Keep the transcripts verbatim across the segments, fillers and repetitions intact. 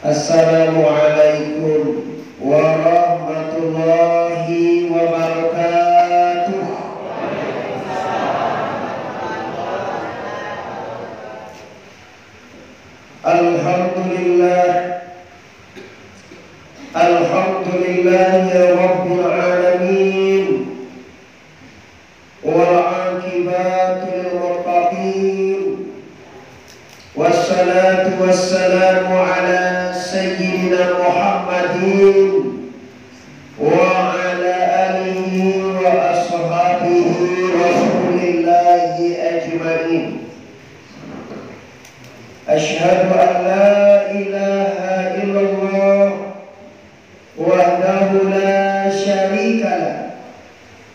Assalamualaikum warahmatullahi wabarakatuh. Alhamdulillah. Alhamdulillahi rabbil alamin. Wal aqibatu lil muttaqin. Wassalatu wassalamu ala sayyidina Muhammadin wa ala alihi wa ashabihi Rasulillahi ajma'in. Asyhadu an la ilaha illallah wahdahu la syarika lah,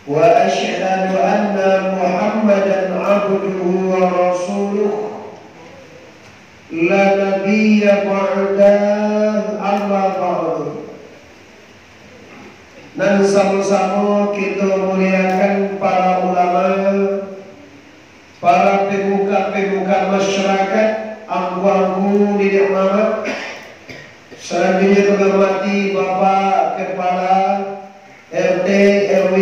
wa asyhadu anna Muhammadan abduhu wa rasuluh, la nabiyya ba'dah, amma ba'du. Nan samo-samo kito muliakan para ulama, para pemuka-pemuka masyarakat, angku-angku, niniak mamak, salanjuiknyo kami hormati Bapak Kepala R T R W,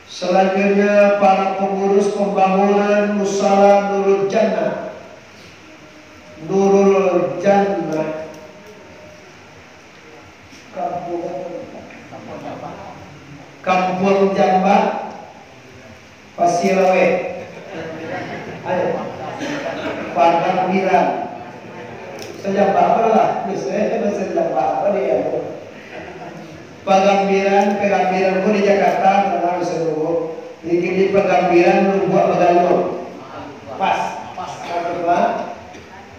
salanjuiknyo para pangurus pambangunan Musala Nurul Jannah, Nurul Jannah, Kampuang, Kampuang Jambak, Pasia Laweh. Ayo. Pagambiran. Sajambak apo lah? Biasonyo kan sajambak apo dia tu? Pagambiran, Pagambiran ko di Jakarta, tanang saluruh. Jadi, di Pagambiran, Lubuak Bagaluang. Pas. Pas. Pas.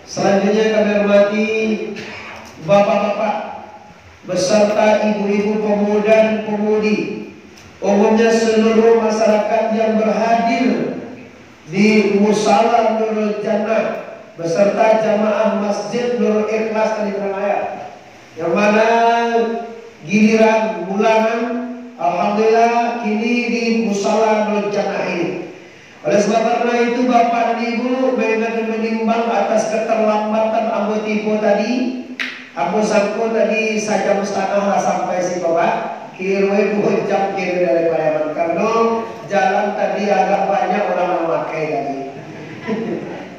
Selanjutnya kami hormati bapak-bapak beserta ibu-ibu pemuda dan pemudi, umumnya seluruh masyarakat yang berhadir di Musala Nurul Jannah beserta jamaah Masjid Nurul Ikhlas Tanjung Raya, yang mana giliran bulanan, alhamdulillah, kini di Musala Nurul Jannah ini. Oleh sebab karena itu, Bapak dan Ibu, maaf dan menimbang atas keterlambatan ambo tibo tadi. Ambo sangko tadi sajam satangah lah sampai siko, Pak. Kiro duo jam kiro dari Pariaman, karano jalan tadi agak banyak urang nan makai tadi.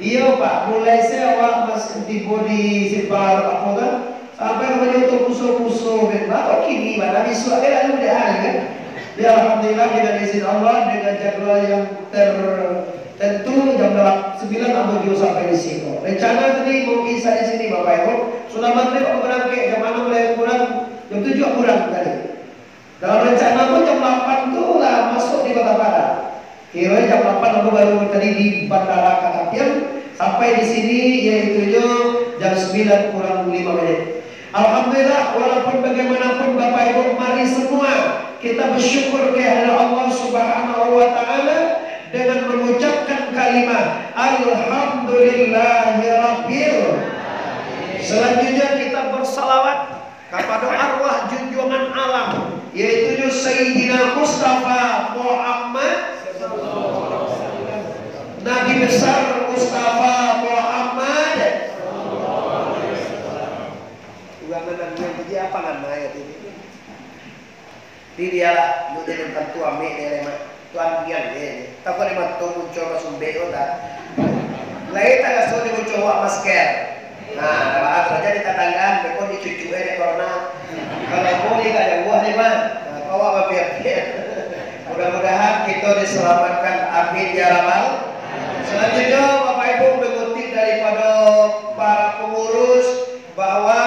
Iyo, Pak, mulai se awak mas tibo di Simpang Arok apo tu, sampai ka Baliau tu puso-puso, ben. Baru kini, Pak, lah bisuak se lalu dah, kan? Ya, alhamdulillah, dengan izin Allah, dengan jadwal yang ter-, tentu jam delapan, sembilan ambo juo sampai di siko. Rencana tadi mau isya di sini, Bapak Ibu. Sudah maghrib ambo barangkek, jam anam lewat kurang, jam tujuh kurang tadi. Dalam rencana ambo jam delapan tu lah masuk di Kota Padang. Kiro jam delapan ambo baru tadi di Bandara Katapiang, sampai di sini yaitunyo jam sembilan kurang lima menit. Alhamdulillah, walaupun bagaimanapun Bapak Ibu, mari semua kita bersyukur kehadirat Allah Subhanahu wa Ta'ala dengan mengucapkan kalimah Alhamdulillahirabbil. Selanjutnya kita bersalawat kapado arwah junjuangan alam, yaitunyo Sayyidina Mustafa Muhammad, Nabi Besar Mustafa Muhammad. Urang nan anu, jadi apa nan ayat ini? Di dialah, lu jangan tantu amik dia, Lema. Tuan diam je. Takut lima tu muncul masumbek tu, tak? Lai tak raso di muncul awak masker. Nah, dah bahas raja di tatanggaan, beko dicucuk eh, dek corona. Kalau boleh tak jauah ni, Bang. Nah, kau awak bapiak-piak. Mudah-mudahan kita diselamatkan. Amin ya rabbal. Selanjutnya, Bapak Ibu, mengutip daripada para pengurus, bahwa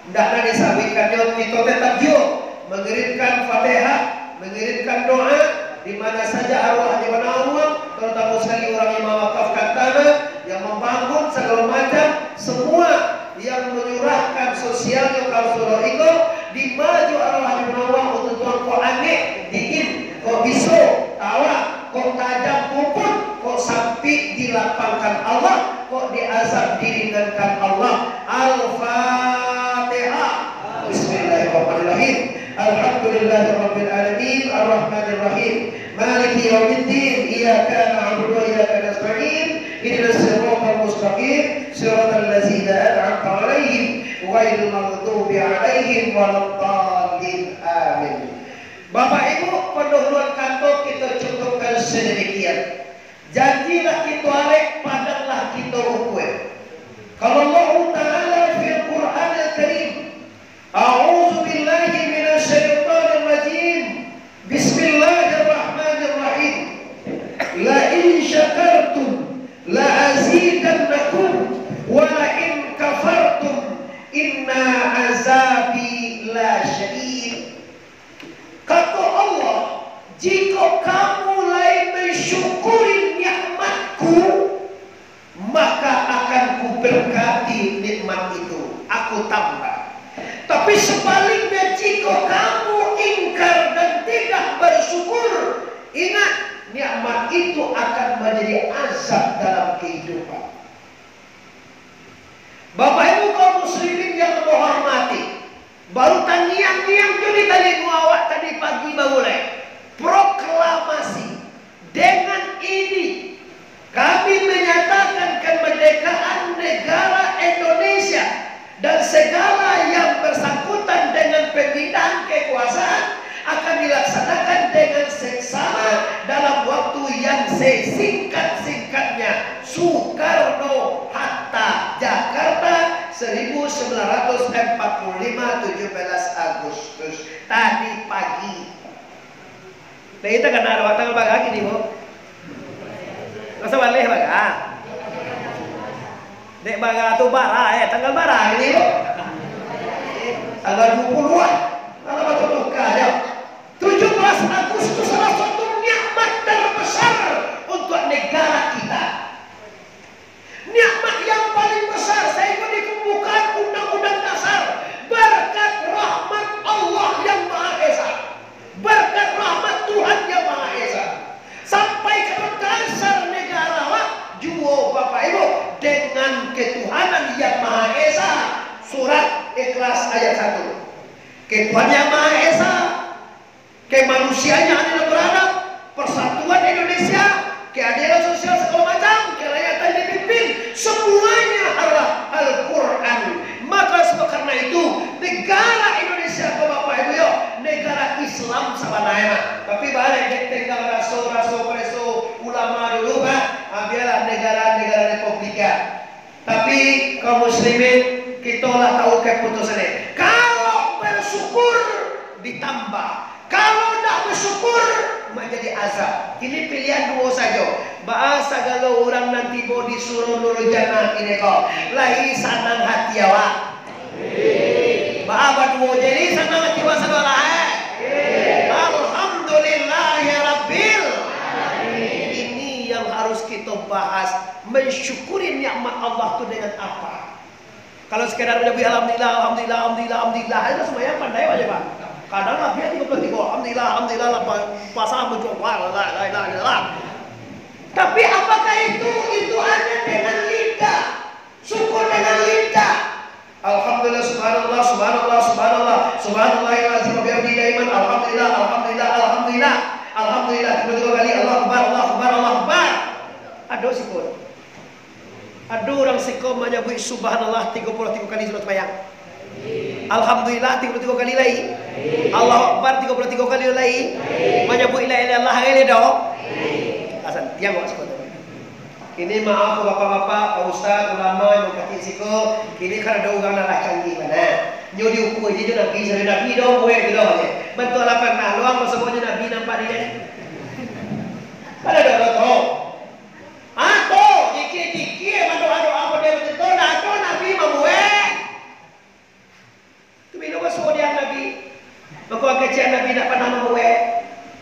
Ndak nan disabuikannyo, kito tetap juo mangirimkan Fatihah, mangirimkan doa, di mana saja arwah di mana arwah, terutama sekali urang yang mawakafkan tanah, yang mambangun sagalo macam, semua yang manyurahkan sosialnyo ka Rasulullah iko, di ma juo arwah di mana arwah, untuak Tuan ko angek, dingin, ko biso, tawa, kok tajam puput, kok sampik dilapangkan Allah, kok diazab diringankan Allah. Al-Fatihah. Bismillahirrahmanirrahim. Alhamdulillahirabbil alamin, arrahmanirrahim. Maliki yaumiddin. Iyyaka na'budu wa iyyaka nasta'in. Ihdinas siratal mustaqim. Siratal ladzina an'amta 'alaihim. Ghairil maghdubi alaihim waladdallin. Amin. Bapak Ibu, pandahuluan kato kito cukupkan sadamikian. Janjilah kito arek, padanglah kito ukua. Qala Allahu Ta'ala fil Qur'anil Karim, A'udzubillahi minasyaitonirrajim. Bismillahirrahmanirrahim. La in syakartum la azidannakum wa la in kafartum inna azabi lasyadid. Kato Allah, "Jikok kamu lai mansyukuri nikmat-Ku, maka akan Kuberkati nikmat itu, Aku tambah. Tapi sabaliknya, jikok kamu ingkar dan tidak bersyukur, ingat, nikmat itu akan manjadi azab dalam kahidupan." Bapak Ibu kaum muslimin yang ambo hormati, baru tangiang-ngiang jo di talingo awak tadi pagi baru lai, proklamasi, "Dengan ini kami menyatakan kemerdekaan negara Indonesia dan segala yang bersangkutan dengan pemindahan kekuasaan akan dilaksanakan dengan seksama dalam waktu yang sesingkat-singkatnya." Soekarno-Hatta, Jakarta, seribu sembilan ratus empat puluh lima, tujuh belas Agustus, tadi pagi. Nah, kita kan ada tanggal bara kini, Bu? Masa baleh bara? Dek bara tu bara, eh, tanggal bara kini, Bu? Tanggal dua puluh lah. Kalau betul tukar, ya. Tujuh belas Agustus salah satu nikmat terbesar untuk negara kita. Nikmat yang paling besar, sehingga dipambukaan Undang-Undang Dasar, berkat rahmat Allah yang Maha Esa, berkat rahmat Tuhan yang Maha Esa, sampai ka dasar negara awak juo, Bapak Ibu, dengan ketuhanan yang Maha Esa. Surat Ikhlas ayat satu. Ketuhanan yang Maha Esa, kemanusiaan yang adil dan beradab, persatuan Indonesia, keadilan sosial segala macam, kerakyatan dipimpin, semuanya adalah Al-Quran. Maka sebab karena itu, negara Indonesia ko Bapak Ibu yo, negara Islam sabananyo mah. Tapi baliak dek tenggang raso-raso preso ulama dulu, Pak. Ah, biarlah negara-negara republika. Tapi, kaum muslimin, kito lah tahu keputusan ni. Kalau bersyukur, ditambah. Kalau ndak bersyukur, manjadi azab. Kini pilihan duo sajo. Baa sagalo urang nan tibo di surau Nurul Jannah kini ko, lai sanang hati awak? Baa baduo jadi sanang hati awak sadolah, eh? Alhamdulillahirabbil. Ini yang harus kito bahas. Mensyukuri nikmat Allah tu dengan apa? Kalau sekadar manyabuik alhamdulillah, alhamdulillah, alhamdulillah, alhamdulillah, itu sumbayang pandai aja, Pak. Kadang labiah tigo puluh tigo, alhamdulillah, alhamdulillah, lapan, puasa mencoba, la, la, la, la, la. Tapi apakah itu, itu hanya dengan lidah? Syukur dengan lidah. Alhamdulillah, subhanallah, subhanallah, subhanallah, subhanallahil azim wa bihamdihi daiman, alhamdulillah, alhamdulillah, alhamdulillah. Alhamdulillah, tigo-tigo kali, Allahu Akbar, Allahu Akbar, Allahu Akbar. Ado siko. Ado urang siko manyabuik subhanallah tigo puluh tigo kali sudah sumbayang. Alhamdulillah tigo puluh tigo kali lai. Allahu Akbar tigo puluh tigo kali lai. Manyabuik la ilaha illallah lai do. Asan, diam awak siko tu. Kini maaf, bapak-bapak, pak ustaz, ulama, imam khatib siko, kini kan ado urang nan lah canggih bana. Nyo diukua je jo Nabi, sampai Nabi do buek tu do je. Bantuak lah pernah, luang basobok jo Nabi nampak di dia. Kan ado do tu. Ato, jikir-jikir, mandoa-doa model macam tu, ndak ado Nabi mambuek. Tu bilo basuo diang Nabi. Mako kecek Nabi ndak panah mambuek.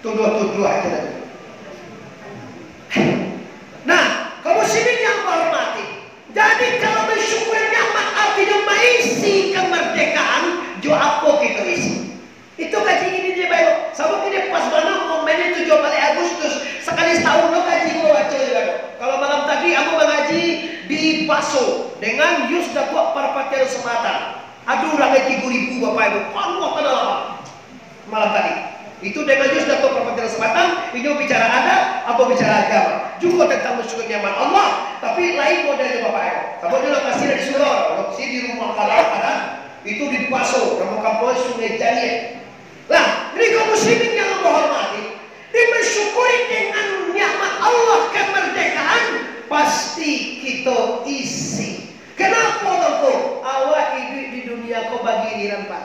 Tuduah-tuduah aja Nabi. Nah, kaum muslimin yang bahormati. Jadi, kalau bersyukur nikmat artinya maisi kemerdekaan, jo apo kito isi? Itu kaji kini je bae. Sabab kini pas bana momennya tujuh baleh Agustus. Sakali satahun lo kaji ko baco je bae. Kalau malam tadi ambo mangaji di Baso dengan Yus Datuak Parpatian Sabatan. Aduh, ramai tigo ribu bapak ibu. Panuah tanah lapang. Malam tadi. Itu dengan Yus Datuak Parpatian Sabatan, inyo bicara adat, ambo bicara agama. Jugo tentang bersyukur nikmat Allah, tapi lain modelnya bapak ibu. Sabab nyo lokasi dari surau, lokasi di rumah kalah, kan? Itu di Paso, nama kampuang Sungai Janiah. Lah, jadi kaum muslimin yang Allah hormati, dimensyukuri dengan nikmat Allah kemerdekaan, pasti kita isi. Kenapa tu? Awak hidup di dunia ko bagiliran, Pak.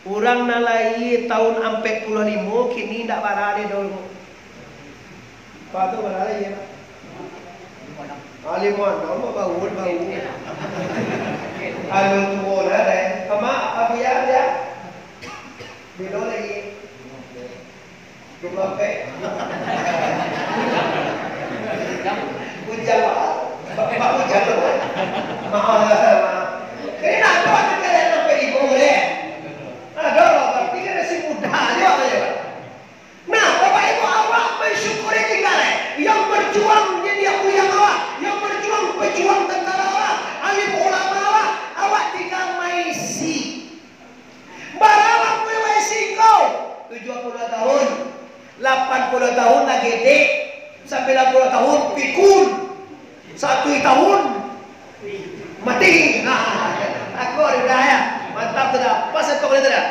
Urang nan lahia taun ampek puluah limo, kini ndak bara lai doh. Pak tu bara lai, ya, Pak? Ah, limo anam, baru, baru. Anu tuo dah, deh. Amak, Abia, Abia. Bilo lai. Duo puluah ampek. Bujang, Pak. Pak Bujang tu, Pak. Maaf, maaf. Kena apa tu kalian sampai di bawah, eh? Aduh, tapi kan masih muda aja, Pak, ya, Pak. Nah, Bapak Ibu, awak mensyukuri tinggal, eh. Yang berjuang jadi yang buyang awak, yang berjuang pejuang tentara awak, alim ulama awak, awak tinggal maisi. Bara umua waisi ko? Tujuah puluah tahun, lapan puluah tahun lah gedek, sambilan puluah tahun pikun, satu tahun mati. Nah, aku ada dah ya. Mantap tu dah. Pas itu boleh tu dah.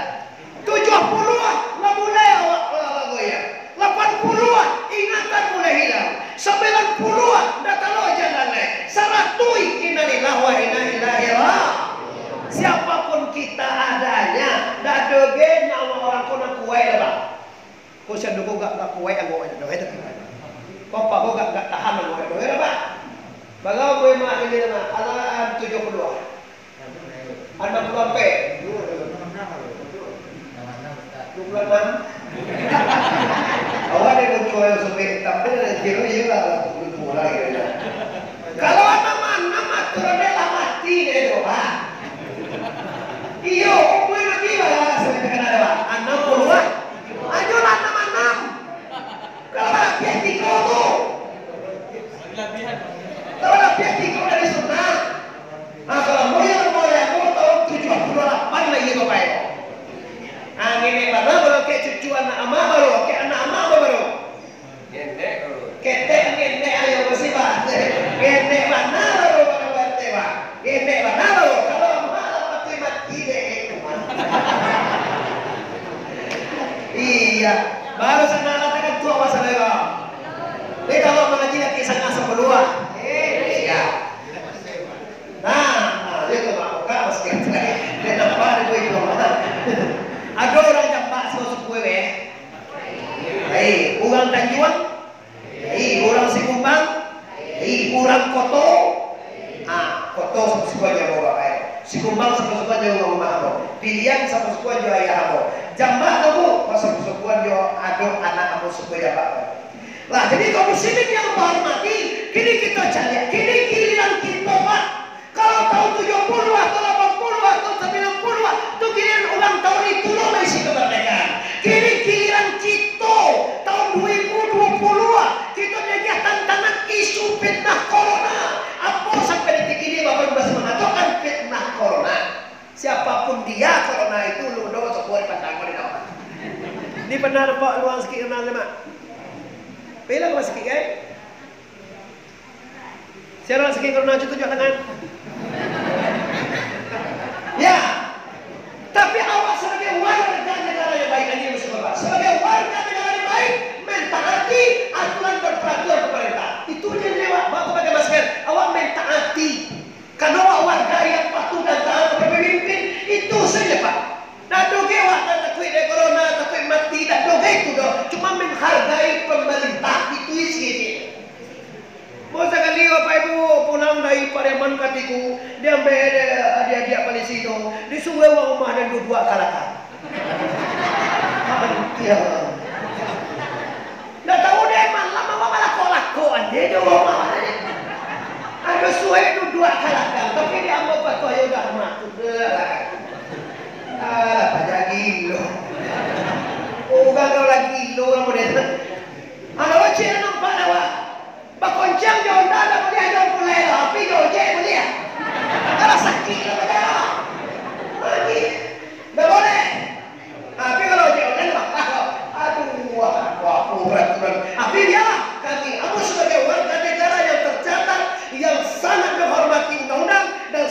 Tujuah puluah lah mulai awak lah goyah. Lapan puluah ingatan mulai hilang. Sambilan puluah dah talok jalan lai. Saratuih innalillahi wa inna ilaihi ra-, Siapapun kita adanya, dak ado ge nyawa urang ko nan kuaik lah, Bang. Ko sando ko gak, gak kuaik angok aja, doh, eh, tapi. Ko apa ko gak, gak tahan angok aja, doh, eh, Bang. Bagaimana ini, Bang? Alam tujuah puluah. Anam puluah ampek. Duo puluah anam. Awak dek muncul yang sobek, tapi dari kiro iyo lah, duo puluah lah kiro. Kalau anam anam aturan dia lah mati deh tu, ha. Iyo, umur Nabi lah, sampai terkenal dah, Pak. Anam puluah. Ajo lah anam anam. Kalau lah pian tigo tu. Kalau lah pian tigo dari sunnah. Ah, kalau moyang moyang tahun tujuah puluah lapan lagi, Bapak Ibu. Ah, ngenek bana baru kek cucu anak amak baru, kek anak amak baru. Ngenek baru. Ketek ngenek ayo besi, Pak. Ngenek bana baru, baru ketek, Pak. Ngenek bana baru. Kalau amak lah mati-mati deh. Iya. Baru sana lah tangan tua masa lewat. Ni kalau mengaji lagi sangat sepuluh ah. Iya. Nah, nah, dia tu mak buka masih kata. Dia nampak dia buat itu. Ada orang jampak suku-suku eh. Hei, urang Tanjuang. Hei, urang Sikumbang. Hei, urang Koto. Ah, Koto sapasukuan jo urang lain. Sikumbang sapasukuan jo urang rumah ambo. Piliang sapasukuan jo ayah ambo. Jambak tu, Bu, sapasukuan jo ado anak ambo suku Jambak tu. Lah, jadi kaum muslimin yang bahormati, kini kita caliak, kini giliran kita, Pak. Kalau tahun tujuh puluh atau lapan puluh atau sembilan puluh, tu giliran urang tahun itu lo maisi kemerdekaan. Kini giliran kito, tahun dua ribu dua puluh, kito diagiah tantangan isu fitnah corona. Apo sampai detik ini Bapak masih mengatakan fitnah corona? Siapapun dia, corona itu lu doh sok buat pandang kau di dalam. Ni pernah nampak luang sikit corona ni, Mak? Bilang sikit kan? Siapa sakit corona, cucuk tangan. Ya. Tapi awak sebagai warga negara yang baik, ini musuh Bapak. Sebagai warga negara yang baik, mentaati aturan dan peraturan pemerintah. Itu je awak, bawa pakai masker, awak mentaati. Karena awak warga yang patuh dan taat kepada pemimpin, itu saja, Pak. Dak doh ge awak takuik dari corona, takuik mati, dak doh ge itu doh. Cuma menghargai pemerintah, itu isi je. Mau sakali Bapak Ibu pulang dari Pariaman Katiku, diambil dek adiak-adiak polisi tu, disuruh urang rumah dan duduak kalakang. Antiang. Ndak tahu deh, malam awak balakok-lakok aja di rumah. Ado suek duduak kalakang, tapi di ambo patuah, yo udah, mak, udah lah. Alah, pajak gilo. Urang kalau lagi gilo, urang model tu. Alah, cik, nampak dah, Wak. Bakoncang jo Honda dak buliah, jo pulai lah, tapi jo ojek buliah. Kalau sakik lah bajalan. Mati. Dak buliah. Tapi kalau ojek online, wah, aduh, wah, apa peraturan. Tapi biarlah kami, aku sebagai warga negara yang tercatat, yang sangat menghormati undang-undang dan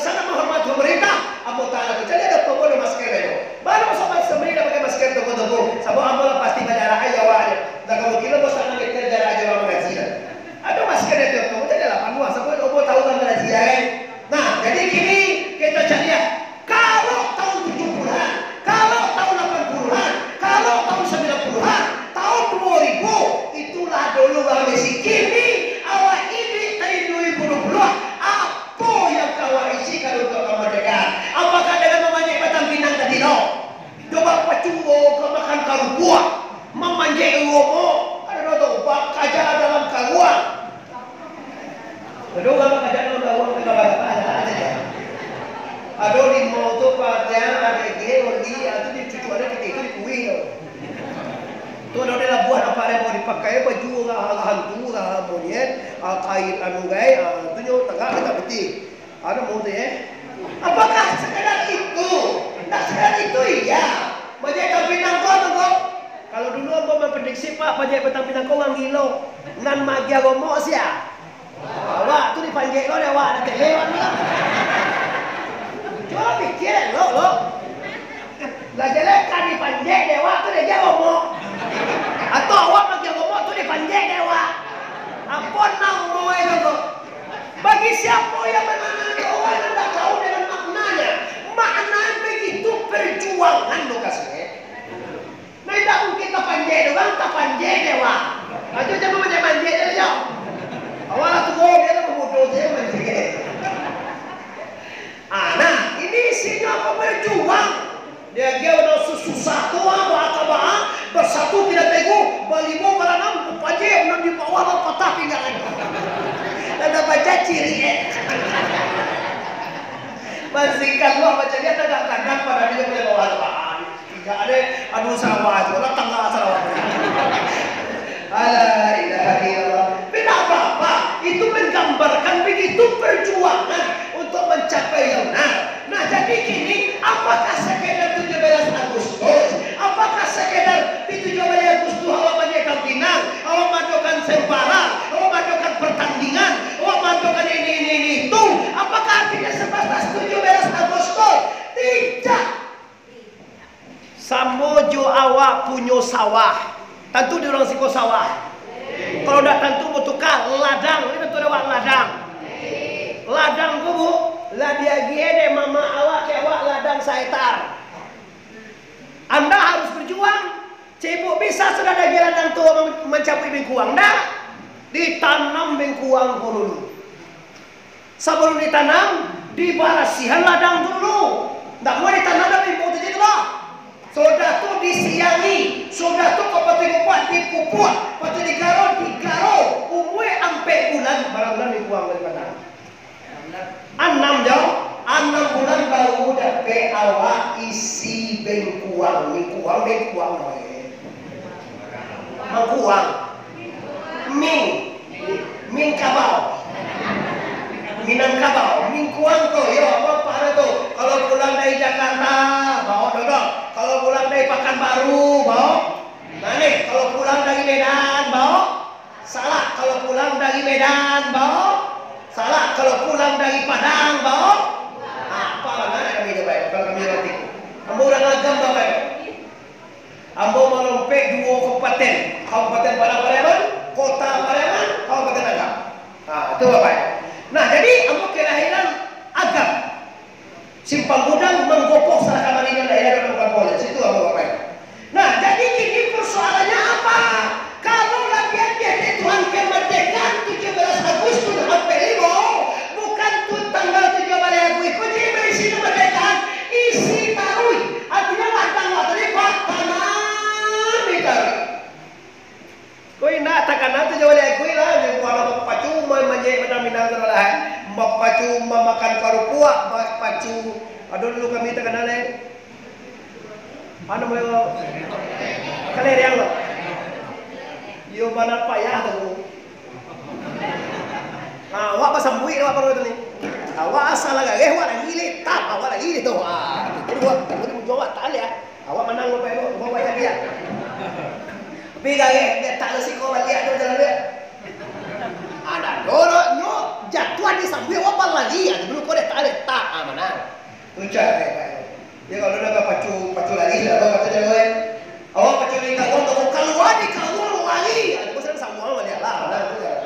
Tu di cucu ada, kita itu di kuih tu. Tu ado di labuah nampak ada mau dipakai baju urang hantu urang monyet, ah, kain anu gai, ah, tu nyo tagak kita putih. Ado mau tu, eh? Apakah sekadar itu? Nak sekadar itu, iya. Banyak tapi nangko tu kok. Kalau dulu ambo memprediksi, Pak, banyak petang pinangko urang gilo. Nan magiah gomok sia? Awak tu dipanjek lo dek awak, dah tele awak tu lah. Cubo pikia elok lo. Lah jelek kan dipanjek dek awak tu dek dia gomok. Atau awak magiah gomok tu dipanjek dek awak. Apo namo itu tu? Bagi siapa yang menanyakan orang yang tak tahu dengan maknanya, makna begitu perjuangan lokasinya. Nah, indak mungkin tapanjek dek urang, tapanjek dek awak. Ajo jangan manjek-manjek dek ajo. Awak lah tuo, bialah babodoh sajo manjek. Ah, nah, ini isinyo apo, berjuang. Dia agiah urang susah tu, ah, baa ka baa, bersatu tidak teguh, balimo baranam, bapanjek, nan di bawah lah patah pinggang. Nan babaca ciri, eh. Mansingkan lo baca dia tagak kanan, padahal dia boleh bawa Al-Quran. Indak ado, aduh, sawah tu, lah tangga sawah tu. La ilaha illallah. Tapi tak apa-apa, itu menggambarkan begitu perjuangan untuk mencapai yang benar. Nah, jadi kini, apakah sekedar tujuh belas Agustus? Apakah sekedar di tujuh belas Agustus awak manjadi pinang, awak maadokan sembara, awak maadokan pertandingan, awak maadokan ini, ini, ini, itu? Apakah artinya sebatas tujuh belas Agustus? Tidak. Samo jo awak punyo sawah. Tantu di urang siko sawah. Kalau ndak tantu, batukar ladang. Ini tantu lewat ladang. Ladang tu, Bu, lah diagiah dek mamak awak ka awak ladang sahektar. Anda harus berjuang. Cibuk bisa sudah diagiah ladang tu man-, mancabuik bingkuang. Ndak. Ditanam bingkuang ko dulu. Sabalum ditanam, dibarasiahan ladang tu dulu. Ndak buliah ditanam dari limau tu jadi lah. Sudah tu disiangi, sudah tu ka patuik pupuak, dipupuak, patuik digaro, digaro. Umua ampek bulan, bara bulan bingkuang dari padang? Anam jo, anam bulan baru dapek awak isi bingkuang, bingkuang, bingkuang, eh. Mangkuang. Ming. Mingkabau. Minangkabau. Mingkuang tu, yo, apo, apo tu? Kalau pulang dari Jakarta, bao dodok. Kalau pulang dari Pakanbaru, bao. Nah, ni, kalau pulang dari Medan, bao. Salak, kalau pulang dari Medan, bao. Salak, kalau pulang dari Padang, bao. Apa bana kami tu, baik, kalau kami mati. Ambo urang Agam, bapak. Ambo malompek duo kabupaten, Kabupaten Padang Pariaman, Kota Pariaman, Kabupaten Agam. Ha, itu, Bapak. Nah, jadi ambo kelahiran Agam. Simpang Gudang, Manggopoh, salah kamari nyo daerah Manggopoh, situ ambo, Bapak. Nah, jadi kini persoalannya apa? Kalau lah diagiah dek Tuhan kemerdekaan tujuh belas Agustus ampek limo, bukan tu tanggal tujuh belas Agustus, iko jadi berisi kemerdekaan, isi taruih, artinya ladang lah tadi, Pak, tanam di taruih. Ko indak takana tu jauah lai, ko lah, ni buah lah, bapacuma manjek batang pinang tu lah, eh. Bapacuma makan karupuak, bapacu-, ado dulu kami takana lai. Anu, namonyo, kaleriang tu. Iyo, bana payah tu. Ha, awak basambuik awak baru tu ni. Awak asa lah gareh, awak lagi litak, awak lagi litak. Ha, tu awak, tu awak tak lihat. Awak manang, Bapak Ibu, Bapak Ibu lihat. Tapi gareh, dia tak lo siko baliak tu jalan dia. Ada doroknyo, jatuah disambuik, awak balari, ha, tu dulu kau dia tak lihat, tak, ha, manang. Puncak, Bapak Ibu. Yo, kalau dah pacu, pacu lari, sudah tahu kata dia, kan? Awak pacu dari karuang, karuang kalua di karuang lari. Ah, itu pasal samuang baliak lah, lah, tu lah.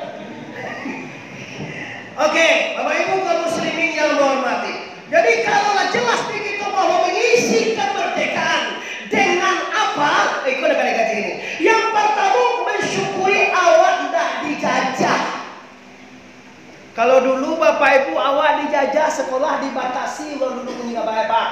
Oke, Bapak Ibu kaum muslimin yang menghormati. Jadi, kalau lah jelas begitu bahwa mengisi kemerdekaan dengan apa? Eh, kau dah kali kaji ini. Yang pertama, mensyukuri awak ndak dijajah. Kalau dulu, Bapak Ibu, awak dijajah, sekolah dibatasi, urang dulu punyo bae, Pak.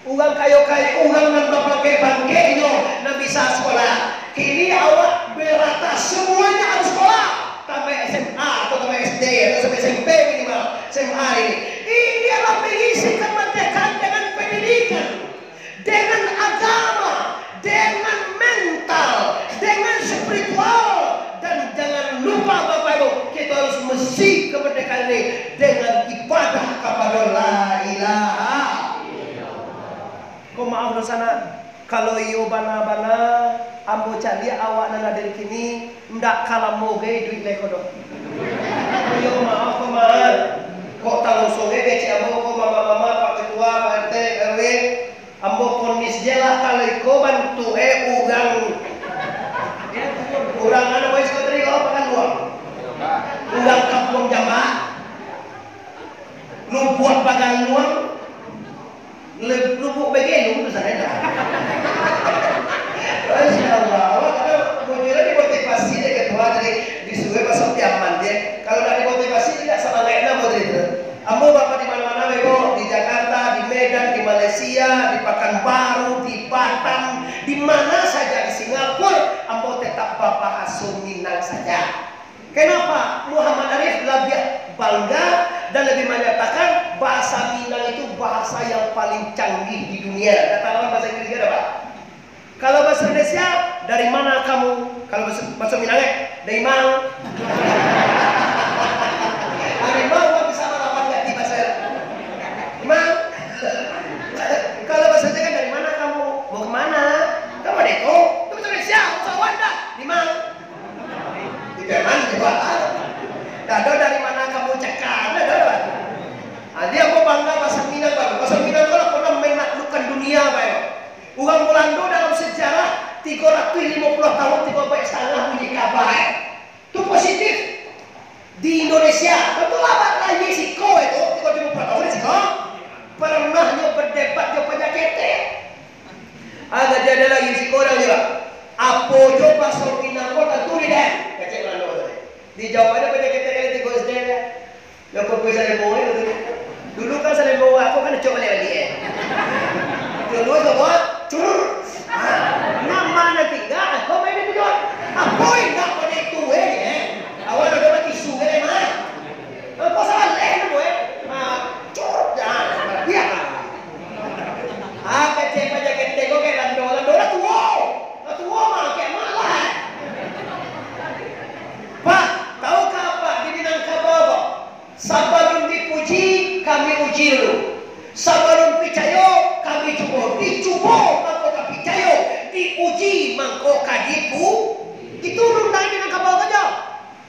Urang kayo-kayo, urang nan bapangkek-pangkeknyo nan bisa sekolah. Kini awak berata, semuanya harus sekolah. Tamat S M A atau tamat S D atau sampai S M P minimal, S M A ini. Ini adalah mengisi kemerdekaan dengan pendidikan, dengan agama. Maaf, Dunsanak, kalau iyo bana-bana, ambo caliak awak nan ado di kini, ndak ka lamo gai iduik lai ko doh. Iyo, maaf ko, Mak. Kok talosong e kecek ambo ko, Mamak-mamak, Pak Ketua, Pak R T, R W. Ambo ponis je lah, kalau iko bantuak e urang, urang anu, boy, siko tadi ko, Pakaluang. Urang Kampuang Jambak. Lubuak Pakaluang. Lubuk Begelung tu sajo. Masya Allah, awak kadang bujur dimotivasi dek ketua tadi, disuruh masuk Piaman je. Kalau ndak dimotivasi, tidak samangaik namo tadi tu. Ambo bapak di mana-mana, Bebo, di Jakarta, di Medan, di Malaysia, di Pakanbaru, di Batam, di mana saja di Singapura, ambo tetap babahaso Minang saja. Kenapa Muhammad Arif labiah bangga dan lebih menyatakan bahasa Minang itu bahasa yang paling canggih di dunia? Katakan bahasa Inggris ada, Pak? Kalau bahasa Indonesia, "Dari mana kamu?" Kalau bahasa, bahasa Minang, eh, "Dari mana?" Dari mana bisa malawan ganti bahasa? Di mana? Kalau bahasa Indonesia kan, "Dari mana kamu? Mau kemana? Kamu ada itu?" Itu bahasa Indonesia, bahasa Wanda. Di mana? Di Jerman juga. Dado dari mana kamu cakar? Dado, dado. Ah, dia mau bangga bahasa Minang, Bang. Bahasa Minang kalau pernah menaklukkan dunia, Bang. Urang Belando dalam sejarah tigo ratuih limo puluah tahun, tigo abad satangah bunyi kabar, eh. Tu positif. Di Indonesia, betul lah, Bang, lahir siko itu, tigo puluah tahun siko. Pernah nyo berdebat jo Paja Ketek. Agak jadi lagi siko urang juga. Apo jo baso Minang ko tantu ni, Dan? Kecek Belando tadi. Dijawab aja Paja Ketek kali tigo S D, ya. Lah, kok bisa lemo, eh, katanya. Dulu kan salemo aku kan cok baliak-baliak, eh. Dulu tu, buat, cur. Ah, nama nanti enggak, kau main itu, Jon. Apa enggak pada itu, eh, eh? Awak udah mati sudah, eh, mah. Apa salah, eh, tu, eh? Ah, cur, dah, biar lah. Ah, kecek Paja Ketek kau kayak Lando, Lando lah tua. Lah tua mah, kayak mak lah. Pak, tahukah apa di Minangkabau, Pak? Sabalun dipuji, kami uji dulu. Sabalun picayo, kami cubo. Dicubo, mangko ka picayo. Diuji, mangko ka dipu-, itu rundang Minangkabau sajo.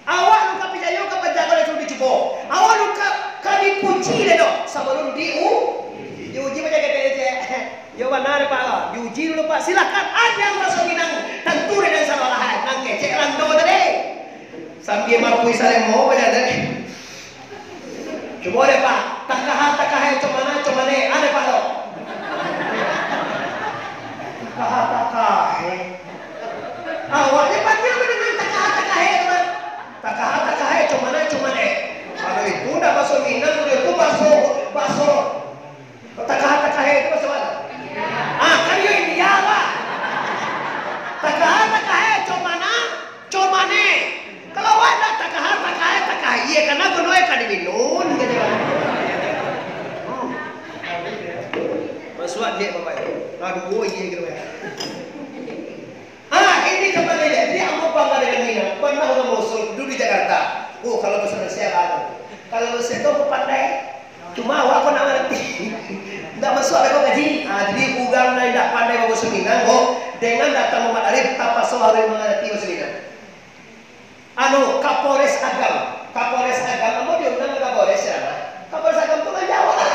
Awak nu ka picayo, ka pajago, langsung dicubo. Awak nu ka, ka dipuji deh doh, sabalun diu-, diuji macam kata cek. Yo bana deh, Pak, lo. Diuji dulu, Pak. Silakan, aja masuk Minang. Tantu deh, dan salah lahan. Nang kecek Lando tadi. Sambil mapui salemo, banyak tadi. Cubo deh, Pak. Takaha, takahe, comana, comane. Ade, Pak, lo. Takaha, takahe. Awaknyo panjang mandanga takaha, takahe tu, Pak. Takaha, takahe, comana, comane. Kalau itu ndak baso Minang, itu baso, baso. Takaha, takahe itu baso mana? Ah, kan yo India, Pak. Takaha, takahe, comana, comane. Kalau awak ndak takaha, takahe, takahe, iyo, karena guno ka diminun, gitu. Hmm. Masuak dek Bapak itu. Aduh, iyo, gitu, ya. Ah, ini kembali, jadi ambo bangga dengan Minang. Pernah urang Mosul dulu di Jakarta. Oh, kalau bahasa Indonesia, kalau bahasa itu ambo pandai. Cuma awak ko ndak ngarati. Ndak masuak ko kaji. Ah, jadi urang nan indak pandai bahasa Minang ko, dengan datang Muhammad Arif, tapaso harus mangarati bahasa Minang. Anu, Kapolres Agam. Kapolres Agam, ambo diundang ka Kapolres, ya. Kapolres Agam tu ngajawab lah.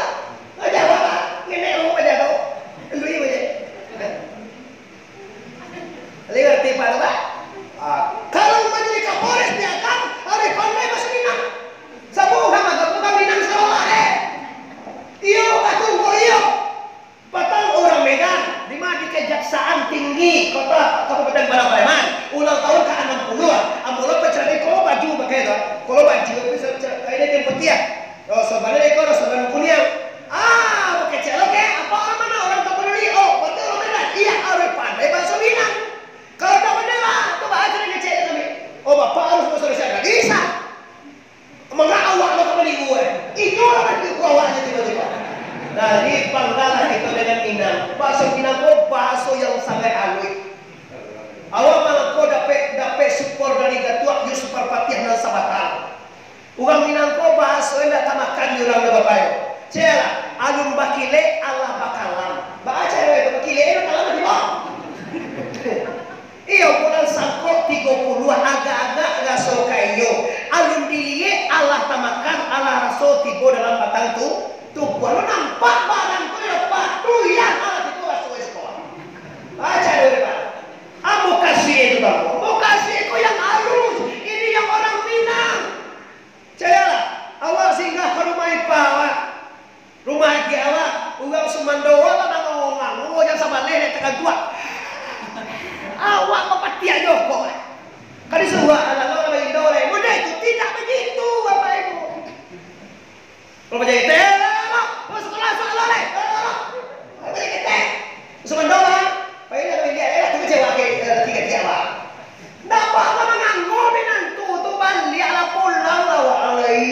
Ngajawab lah. Ngenek ambo bajago. Lui baje. Lai ngarti, Pak, tu, Pak? Ah, kalau manjadi Kapolres di Agam, harus pandai bahasa Minang. Sabab Agam tu kan Minang salah, eh. Iyo, batua, iyo. Patang urang Medan, di ma di Kejaksaan Tinggi Kota Kabupaten Padang Pariaman, ulang tahun ka anam puluah. Ambo lo pacari ko baju pakai tu. Kalau baju tu sa-, sa-, kain yang putih, ah. Oh, sorban iko, sorban kuniang. Ah, bakecek lo, kek. Apa urang mana? Urang Tapanuli. Oh, berarti urang Medan. Iya, harus pandai bahasa Minang. Kalau ndak pandai, bah, tu bah, kecek kami. Oh, Bapak harus bahasa Indonesia. Ndak bisa. Manga awak lo ka malibu, eh. Inyo lah malibu awaknyo tiba-tiba. Jadi, banggalah kito dengan Minang. Bahaso Minang ko bahaso yang sangat aluih. Awak mangko dapek, dapek support dari Datuak Yusuf Parpatiah nan sabatang. Urang Minang ko bahaso indak tamakan di urang nan bapayo. Cek lah, alun bakilek, alah bakalam. Baa caro itu, baki Iyo, bulan Sangkok tigo puluah, agak-agak raso ka iyo. Alun diliek, alah tamakan, alah raso tibo dalam batang tu, tubuah. Lo nampak barang tu, yo, Pak? Tu yang alah tibo raso esok. Baca dulu, Pak. Ah, mukasuik itu, Bang. Mukasuik itu yang halus. Ini yang orang Minang. Cayolah, awak singgah ka rumah ipa awak, rumah agiah awak, urang sumando awak lah mangango-ngango, jan sabaleh dek takantuak. Awak bapatiak jokok. Ka disuruah anak awak baindo lai. Model itu tidak begitu, Bapak Ibu. Kalau bajai teh, masuk kelas, masuk kelas, eh. Kalau bajai teh, sumando lah. Payilah ka bilik, eh, tu kecewa ke, eh, laki-laki awak. Ndak apo-apo mangango minantu tu, baliak lah, pulang lah, wak alai.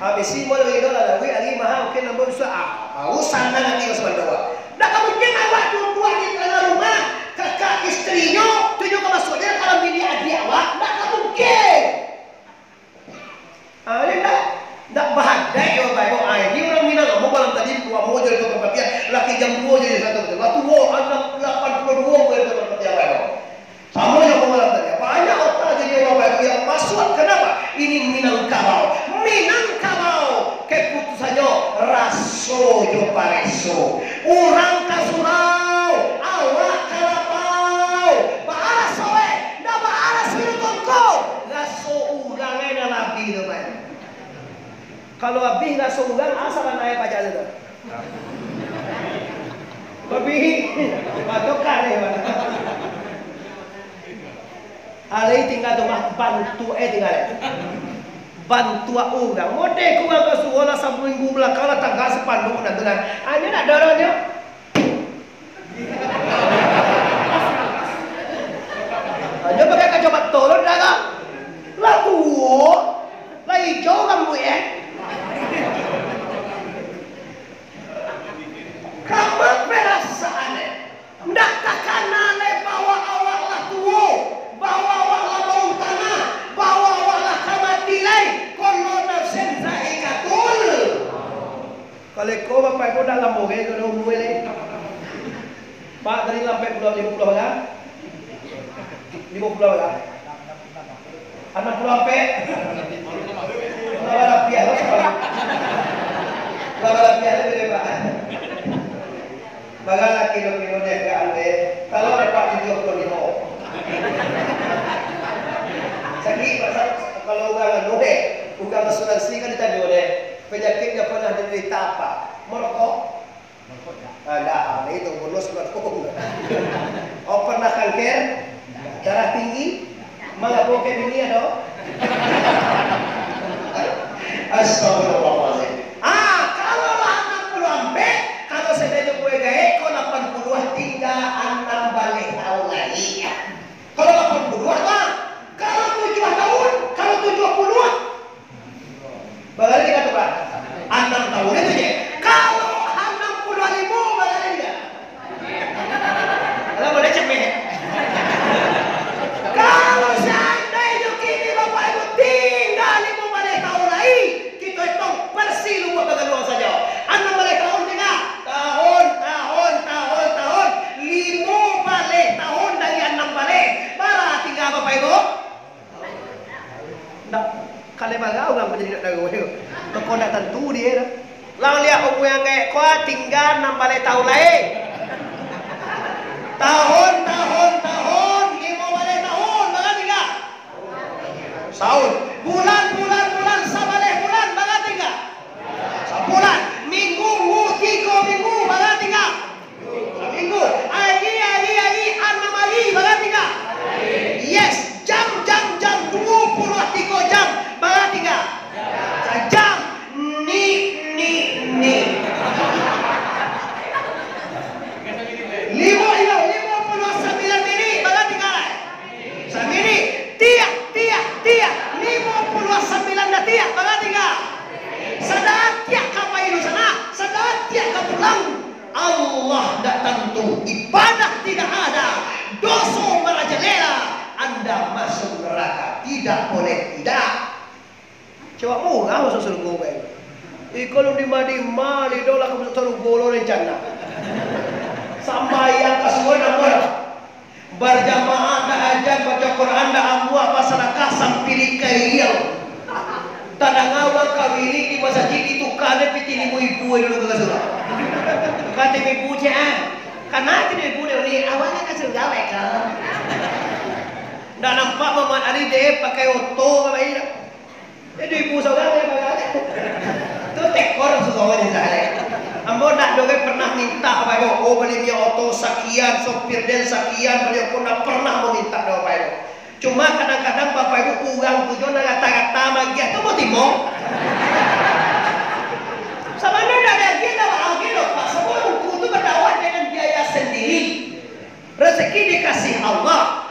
Habis si mall itu lah, lawik lagi mahal, mungkin nambah susah. Ah, baru sanang hati ka sumando, wak. Ndak ka mungkin awak duduak di tangah rumah, kakak istrinyo, tu nyo ka masuak je dalam bilik adiak awak. Ndak ka mungkin. Ah, indak. Ndak bahadai yo, Bapak Ibu. Ah, ini urang Minang, ambo malam tadi, ambo jadi tukang patiah, laki jam duo jadi satu. Lah tuo, anak lapan puluah duo jadi tukang patiah, Bapak Ibu. Samo jo ambo malam tadi. Banyak otak jadi Bapak Ibu yang masuak. Kenapa? Ini Minangkabau. Minangkabau, keputusannyo raso jo pareso. Urang ka surau, awak ka lapau. Baa raso, eh? Ndak baa raso, minum tongko. Raso urang, eh, nan labiah tu, Pak. Kalau abih raso urang, asa lah naik pajak tu. Tapi, patokan, eh, Pak. Alai tingga tu mah, bantuak, eh, tingga, eh. Bantuak urang. Model ko urang ka surau lah, saminggu balakang lah tagak spanduk nan tu lah. Anyo nak dorong nyo. Anyo pakai kacamata lo dah lah. Lah tuo, lah ijau rambuik, eh. Kama perasaan, eh. Ndak takana lai bahwa awak lah tuo, bahwa awak lah bauntanah, bahwa awak lah ka mati lai. Kullu nafsin zaikatul. Kalau iko Bapak Ibu dah lamo gai, kalau umua lai. Pak, tadi lah ampek puluah, limo puluah lah. Limo puluah lah. Anam puluah ampek. Lah balabiah lo, Pak. Lah balabiah lo, Pak. Bagalah kilo-kilo dek ka anu, eh. Kalau dapat tujuah puluah limo. Sakik, Pak, sa-, kalau urang anu, eh, urang asuransi kan ditanyo, eh, penyakitnya pernah diderita apa? Merokok? Ah, ndak, ah, itu bonus buat aku. Oh, pernah kanker? Darah tinggi? Mangabuk bini ado? Astagfirullahaladzim. Ah, kalau lah anam puluah ampek, kalau sudah jo kue gaek, ko lapan puluah tingga anam baleh taun lai. Kalau lapan puluah, Bang. Kalau tujuah taun, kalau tujuah puluah, barari tingga tu, Bang. Anam taun itu je. Kalau anam puluah limo, barari tingga. Kalau boleh cemeh. Kalau seandainya kini Bapak Ibu tingga limo baleh taun lai, kito itong persi lumbuak bagaluang sajo. Anam baleh taun tingga. Taun, taun, taun, taun. Limo baleh taun dari anam baleh. Bara tingga, Bapak Ibu? Ndak, kalai bara urang manjadi nak daro tu. Mako ndak tantu dia tu. Lah liek umua nan gaek ko, tingga anam baleh taun lai. Taun, taun, taun, limo baleh taun, bara tingga? Saun. Bulan, bulan, bulan, sabaleh bulan, bara tingga? Sabulan. Minggu, minggu, tigo minggu, bara tingga? Saminggu. Ari, ari, ari, anam ari, bara tingga? Yes. Jam, jam, jam, duo puluah tigo jam, bara tingga? Sajam. Ni, ni, ni. Limo, iyo, limo puluah sambilan minik, bara tingga? Saminik. Tiak, tiak, tiak. Limo puluah sambilan datiak, bara tingga? Sadatiak ka pai dunsanak, sadatiak ka pulang. Allah ndak tantu, ibadah tidak ada, doso marajalela, anda masuk neraka, tidak boleh tidak. Cawak murah masuk surga, weh. Iko lun dima-dima, lido lah ka masuk surga lo rencana. Sambayang ka surau ndak amuah. Barjamaah ndak, ajan, baca Quran ndak amuah, basadakah sampidik kaiang. Tadanga urang ka wirid di masajik, dituka dek pitih limo ribu dulu ka surau. Kata ibu, "Cek, ah, kana pitih limo ribu dek ulih, awaknyo ka surau, eh, ka?" Ndak nampak Muhammad Ali deh pakai oto ka bai. Jadi ibu saudara yang bagak. Tu tekor sudah ni saudara. Ambo ndak doh pernah minta, Bapak Ibu, oh, bali minyak oto sakian, sopir den sakian, bali pun ndak pernah meminta doh, Bapak Ibu. Cuma kadang-kadang Bapak Ibu urang tu jo nan rata-rata magiah tu mau timong. Sabananyo ndak diagiah, ndak diagiah doh, Pak. Semua buku tu berdakwah dengan biaya sendiri. Rezeki dikasih Allah.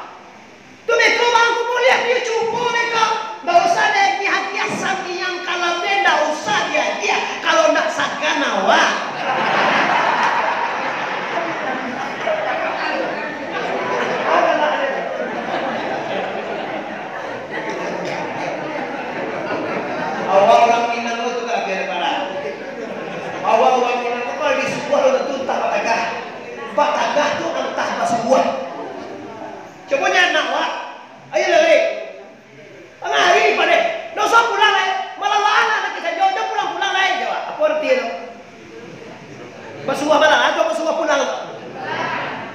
Tu beko bang, kubuliah, iyo cubo beko. Ndak usah dek diagiah, samiang kalau dek ndak usah diagiah, kalau ndak sagan awak. Awak urang Minang tu ka agiah dek parak. Awak urang Minang tu kalau disuruah tu antah batagah. Batagah tu antah basuruah. Cubo nyo anak awak. Ayo lah, lai. Tangah ari padeh. Ndak usah pulang lai. Malalaan lah nak sajo. Jan pulang-pulang lai, jawab. Apo arti tu? Basuruah malalaan atau basuruah pulang?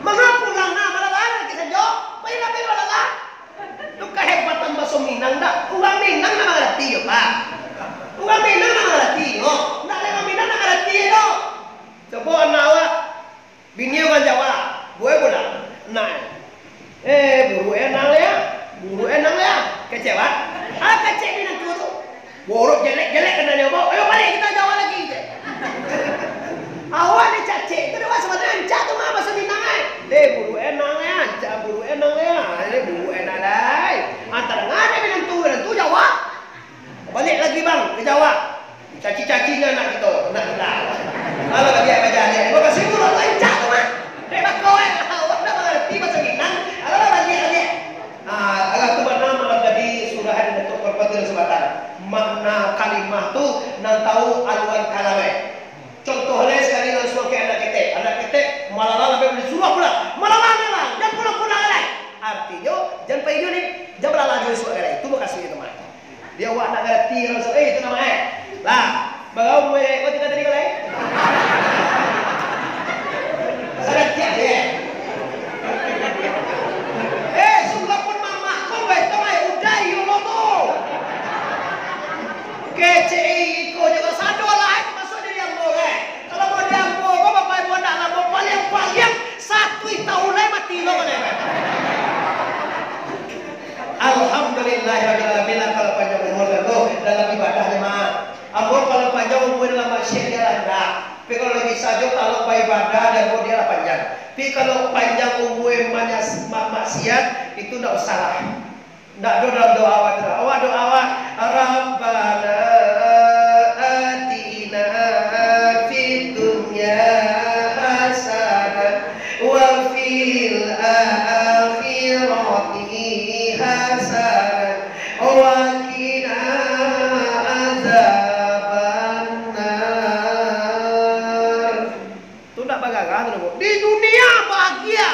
Manga pulang nah, malalaan nak sajo. Pai lah, pai malalaan. Tu kahebatan baso Minang dak? Urang Minang nak mangarati jo, Pak. Urang Minang nak mangarati jo. Ndak lai urang Minang nak mangarati jo. Cubo anak awak. Bini urang Jawa, buek pulang. Nah, eh, buruak e nang lai, buruak e nang lai, kecek, Pak. Ah, kecek bini tu tu. Buruak jelek-jelek kananyo, Pak. Ayo baliak kito Jawa lagi, kecek. Awak ni cacek tu, Pak, sabananyo rancak tu mah baso Minang, eh. Eh, buruak e nang lai, rancak buruak e nang lai. Eh, buruak e nang lai. Antaro ngana bini tu, bini tu Jawa. Baliak lagi, Bang, ka Jawa. Caci-cacinyo anak kito, anak kito. Alah, baliak ka Jawa. Terima kasih, Bang, rancak tu mah. Dek bako, eh, awak ndak mangarati baso Minang. Alah, baliak, baliak. Ah, alah tu makna malam tadi surah Datuk Korporator Sabatan. Makna kalimah tu nan tahu aluan kalam, eh. Contoh lai sakali, langsuang ka anak ketek. Anak ketek malalang, sampai disuruah pulang. Malalang, malalang, jan pulang-pulang lai. Artinyo, jan pai jo ni, jan balalang jo isuak lai. Itu mukasuiknyo tu mah. Di awak ndak ngarati urang Minang, eh, itu namo e. Lah, bara umua dek ko tingga tadi ko lai? Sadatiak je. Eh, sungguahpun mamak ko, weh, tong ai, udah iyo lo tu. Kecek iko je, sado lah, eh, masuak dari ambo, eh. Kalau mau di ambo ko, Bapak Ibu, ndak lah, mau paliang-paliang satu tahun lai mati lo ko lai. Alhamdulillahirabbil alamin, kalau panjang umur kan tu dalam ibadah jemaah. Ambo kalau panjang umur dalam maksiat dia lah ndak. Tapi kalau lagi sajo kalau baibadah dan ambo dia lah panjang. Tapi kalau panjang umur manyas-, ma-, maksiat, itu ndak usah lah. Ndak ado dalam doa awak tu. Awak doa awak, "Rabbana atina fid dunya hasanah wa fil akhirati hasanah wa qina azabannar." Tu ndak bagarah tu, Bu. Di dunia bahagia,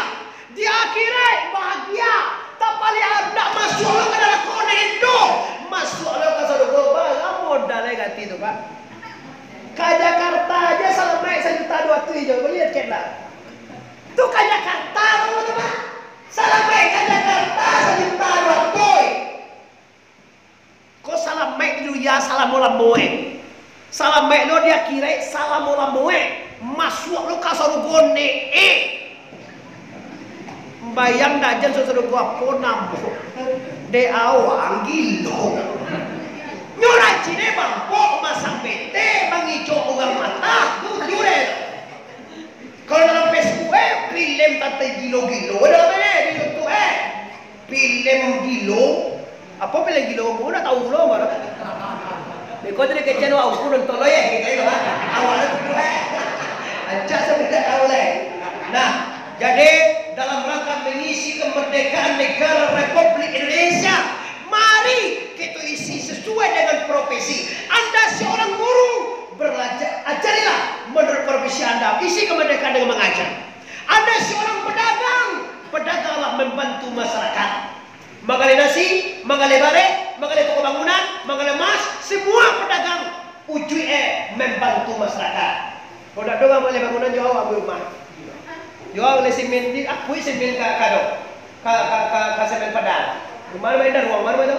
di akhirat bahagia. Tapaliak ndak masuak lo ka narako, ndak endo. Masuak lo ka sarugo, bara modal e ganti tu, Pak. Ka Jakarta aja salamaik sajuta duo ratuih jo, boleh cek lah. Tu ka Jakarta tu, Pak. Salamaik ka Jakarta sajuta duo ratuih. Ko salamaik di dunia salamo-lamoe. Salamaik lo di akhirat salamo-lamoe. Masuak lo ka sarugo ne, eh. Bayang dak jan sarugo apo namo? Dek awang gilo. Nyo rajin e bampok, masang pete, mangicok urang mata, bujur e. Kalau dalam Facebook, eh, filem tantang gilo-gilo, dalam e, di YouTube, eh. Filem gilo. Apo filem gilo? Ambo ndak tahu pulo, Bang. Beko tadi kecek awak pun nonton lo, ya, gitu, ya, Bang. Awak tu, eh. Rancak sampai ndak tahu, leh. Nah, jadi dalam rangka mengisi kemerdekaan negara Republik Indonesia, mari kita isi sesuai dengan profesi. Anda seorang guru, belajar, ajarilah menurut profesi Anda. Isi kemerdekaan dengan mengajar. Ada seorang pedagang, pedaganglah membantu masyarakat. Manggaleh nasi, manggaleh bareh, manggaleh toko bangunan, manggaleh emas, semua pedagang ujuik e membantu masyarakat. Kok dak doh manggaleh bangunan, jo awak rumah. Jo awak manggaleh simin, di, apuik simin ka, ka do. Ka, ka, ka, ka simin Padang. Di mano main daruang, mano itu?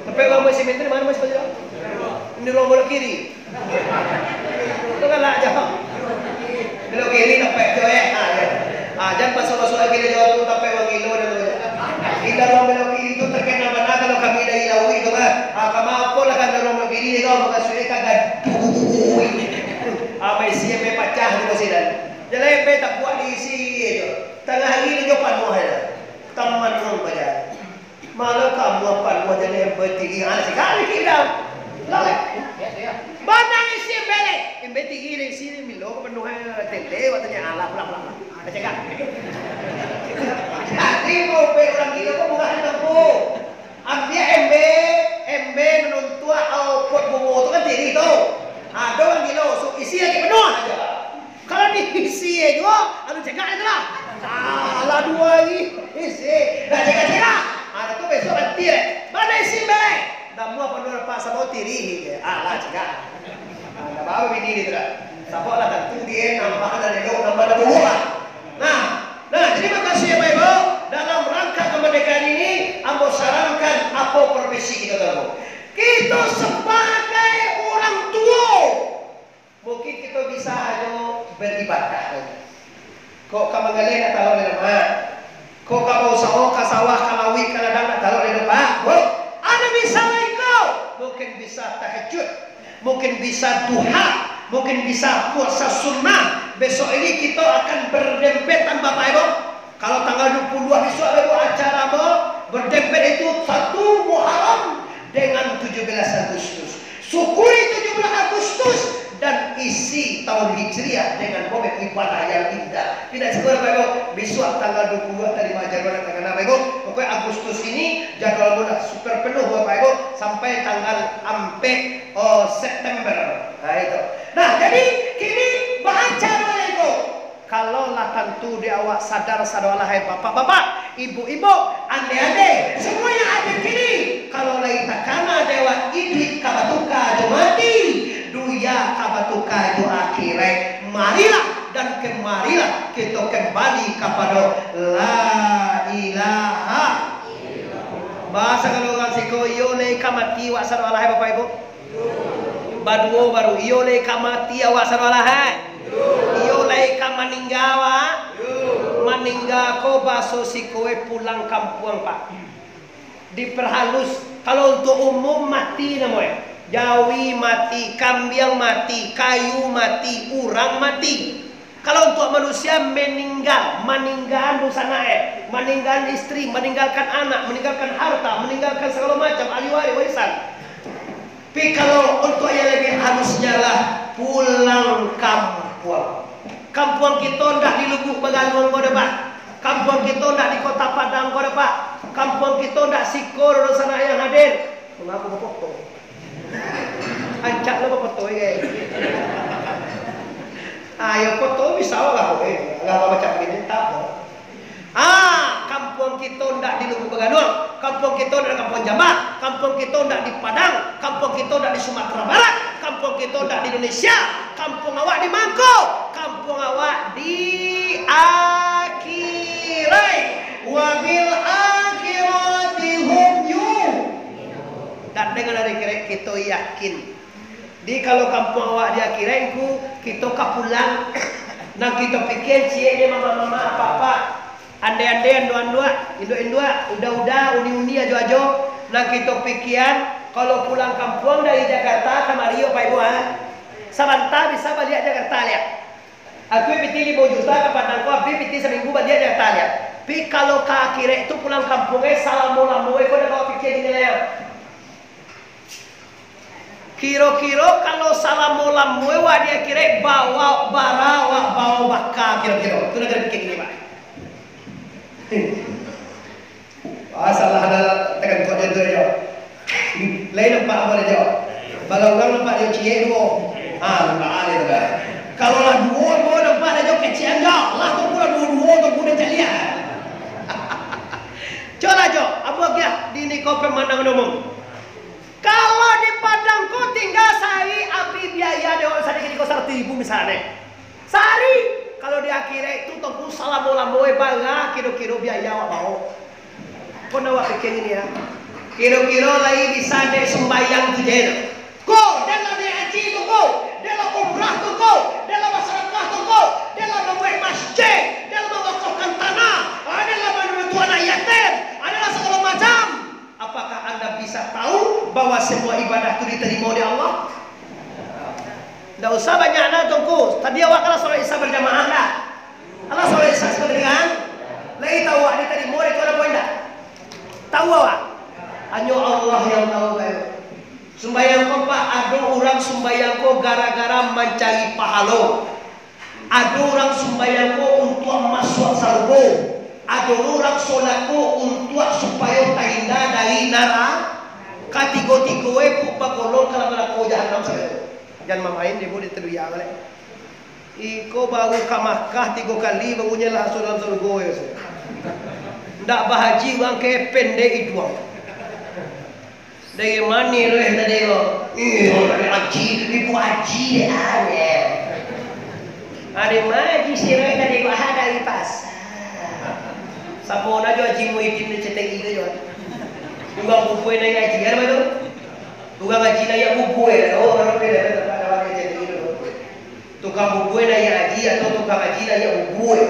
Tapi urang buek simin tu di mano masih tu? Di ruang belok kiri. Tu galak jo. Belok kiri tampek tu, eh. Ha, yo. Ha, jan pasuak-pasuak kiri jo tu tampek urang gilo dah tu. Indak ruang belok kiri tu takana bana kalau kami dari Lawi tu kan. Ha, kama apo lah kan ruang belok kiri ni kau mukasuik ka gaduh. Ha, maisi ampe pacah tu masih dah. Jalai ampe tabuak diisi tu. Tangah hari tu jo panuah dah. Taman urang paja. Malah kamu apan buah jadi ember tinggi, ah, sikali kita. Lah, eh. Banang isi ember, eh. Ember tinggi dari sini, milo ka penuh, eh, tele, waktunya alah, pulang, pulang, pulang. Ada cakap. Jadi, mau pe urang gilo kok murah di tempo. Ambiak ember, ember nuntuak, au, pot bungo tu kan tiri tu. Ado urang gilo, su-, isi lagi penuh aja. Kalau diisi juo, anu cegak itu lah. Ah, lah duo hari isi. Dah cegak-cegak. Ah, tu besok ganti deh. Mana isi balik? Namuah penuh dapat samo tiri je. Ah, lah cegak. Ah, dah baru bini dia tu dah. Sabab lah tantu dia nambah dah elok, nambah dah buruk lah. Nah, nah, jadi makasih ya Bapak Ibu, dalam rangka kemerdekaan ini, ambo sarankan apo profesi kita tahu. Kita sebagai orang tua, mungkin kito bisa hanyo baribadah sajo. Kok ka manggaleh ndak talok dek lemak. Kok ka bausaho, ka sawah, ka lawik, ka ladang ndak talok dek lemak. Bro, ado bisa lai ko. Mungkin bisa tahajud, mungkin bisa duha, mungkin bisa puasa sunnah. Besok ini kito akan berdempetan, Bapak Ibu. Kalau tanggal dua puluh dua bisuak, Bapak Ibu, acara mo berdempet itu satu Muharram dengan tujuh belas Agustus. Syukuri tujuh belas Agustus dan isi tahun Hijriah dengan momen ibadah yang indah. Tidak syukur, Bapak Ibu, bisuak tanggal dua puluh dua tadi majar orang tanggal enam, Bapak Ibu. Pokoknya Agustus ini jadwal mo lah super penuh, Bapak Ibu, sampai tanggal ampek, oh, September. Nah, itu. Nah, jadi kini baacara, Bapak Ibu. Kalau lah tantu di awak sadar sadoalah, hai bapak-bapak, ibu-ibu, ande-ande, semua yang ada kini, kalau lai takana dek awak iduik ka batuka jo mati, dunia ka batuka jo akhirat, marilah dan kemarilah kito kembali kapado La ilaha. Bahasa kalau urang siko, iyo lai ka mati awak sadoalah, hai bapak ibu. Baduo baru, iyo lai ka mati awak sadoalah, hai. Iyo lai ka maningga awak. Maningga ko baso siko e pulang kampuang, Pak. Diperhalus. Kalau untuk umum mati namo e. Jawi mati, kambiang mati, kayu mati, urang mati. Kalau untuk manusia meninggal, maninggaan dunsanak e, maninggaan istri, meninggalkan anak, meninggalkan harta, meninggalkan segala macam ahli waris, warisan. Tapi kalau untuk yang lebih halusnya lah pulang kampuang. Kampuang kito ndak di Lubuk Bagaluang ko doh, Pak. Kampuang kito ndak di Kota Padang ko doh, Pak. Kampuang kito ndak siko doh, sanak yang hadir. Mangapo bafoto? Ancak lo bafoto, eh. Ayo foto bisa lah, eh. Lah macam ini, tak apa. Ah, kampuang kito ndak di Lubuk Bagaluang, kampuang kito ndak di Kampuang Jambak, kampuang kito ndak di Padang, kampuang kito ndak di Sumatera Barat, kampuang kito ndak di Indonesia, kampuang awak di mangko, kampuang awak di akhirat. Wa bil akhirati hum yu. Dan dengan hari akhirat kito yakin. Di kalau kampuang awak di akhirat, engku kito ka pulang. Nan kito pikia, ciek dek mama-mama, apak-apak, andek-andek, anduak-anduak, induak-induak, uda-uda, uni-uni, ajo-ajo, nan kito pikia, kalau pulang kampuang dari Jakarta kamari, Bapak Ibu, ha? Sabanta bisa baliak Jakarta, liak. Aku pitih limo juta ka Padang ko, abih pitih saminggu baliak Jakarta, liak. Tapi kalau ka akhirat tu pulang kampuang, eh, salamo-lamo, eh, ko dak kawa pikia dek nilai, ah. Kiro-kiro kalau salamo-lamo wak di akhirat, bawa bara, wak bawa baka kiro-kiro. Tu nan ka dipikia kini, Pak. Ah, salah ado tekan kok jatuah jo. Lain nampak apo dah jo. Kalau urang nampak jo ciek duo. Ah, nampak ah, dia tu kan. Kalau lah duo, duo nampak dah jo kecil anjak. Lah tu pula duo. Umum. Kalau di Padang ko tingga sahari, abih biaya dek awak sadikit ko saratuih ribu misalnyo. Sahari, kalau di akhirat tu Tuangku salamo-lamo, eh, bara kiro-kiro biaya awak baok? Ko ndak awak pikia ngini, yo. Kiro-kiro lai bisa dek sumbayang tu je tu. Ko, dek lah dek haji tu ko, dek lah umrah tu ko, dek lah basadakah tu ko, dek lah mambuek masjid, dek lah mawakafkan tanah, ah, dek lah manurutu anak yatim, ah, dek lah sagalo macam. Apakah anda bisa tahu bahwa semua ibadah tu diterima oleh Allah? Ndak usah banyak nah, Tuangku. Tadi awak kan lah solat Isya berjamaah, ndak? Alah solat Isya sekali kan? Lai tahu awak diterima dek Tuhan apo indak? Tahu awak? Hanyo Allah yang tahu, bae. Sumbayang ko, Pak, ado urang sumbayang ko gara-gara mancari pahalo. Ado urang sumbayang ko untuak masuak sarugo. Ado urang solat ko untuak supayo tahinda dari nara-, katigo-tigo e pun bagolong ka dalam narako jahanam sagalo. Jan mamain dek ibu, dek taduya baliak. Iko baru ka Makkah tigo kali, baru nyo lah asuh dalam sarugo, yo. Ndak bahaji urang kepeng dek iduang. Dari mano roh tadi ko? Iyo, dari haji, ibu haji dek ane. Dari mano haji si roh tadi ko? Ah, dari pasar. Samo na jo Haji Muhyiddin di C T I tu jo. Urang bubue naiak haji, ado tu? Urang haji naiak bubue, oh, urang beda, beda, beda, beda, C T I tu. Tukang bubue naiak haji atau tukang haji naiak bubue?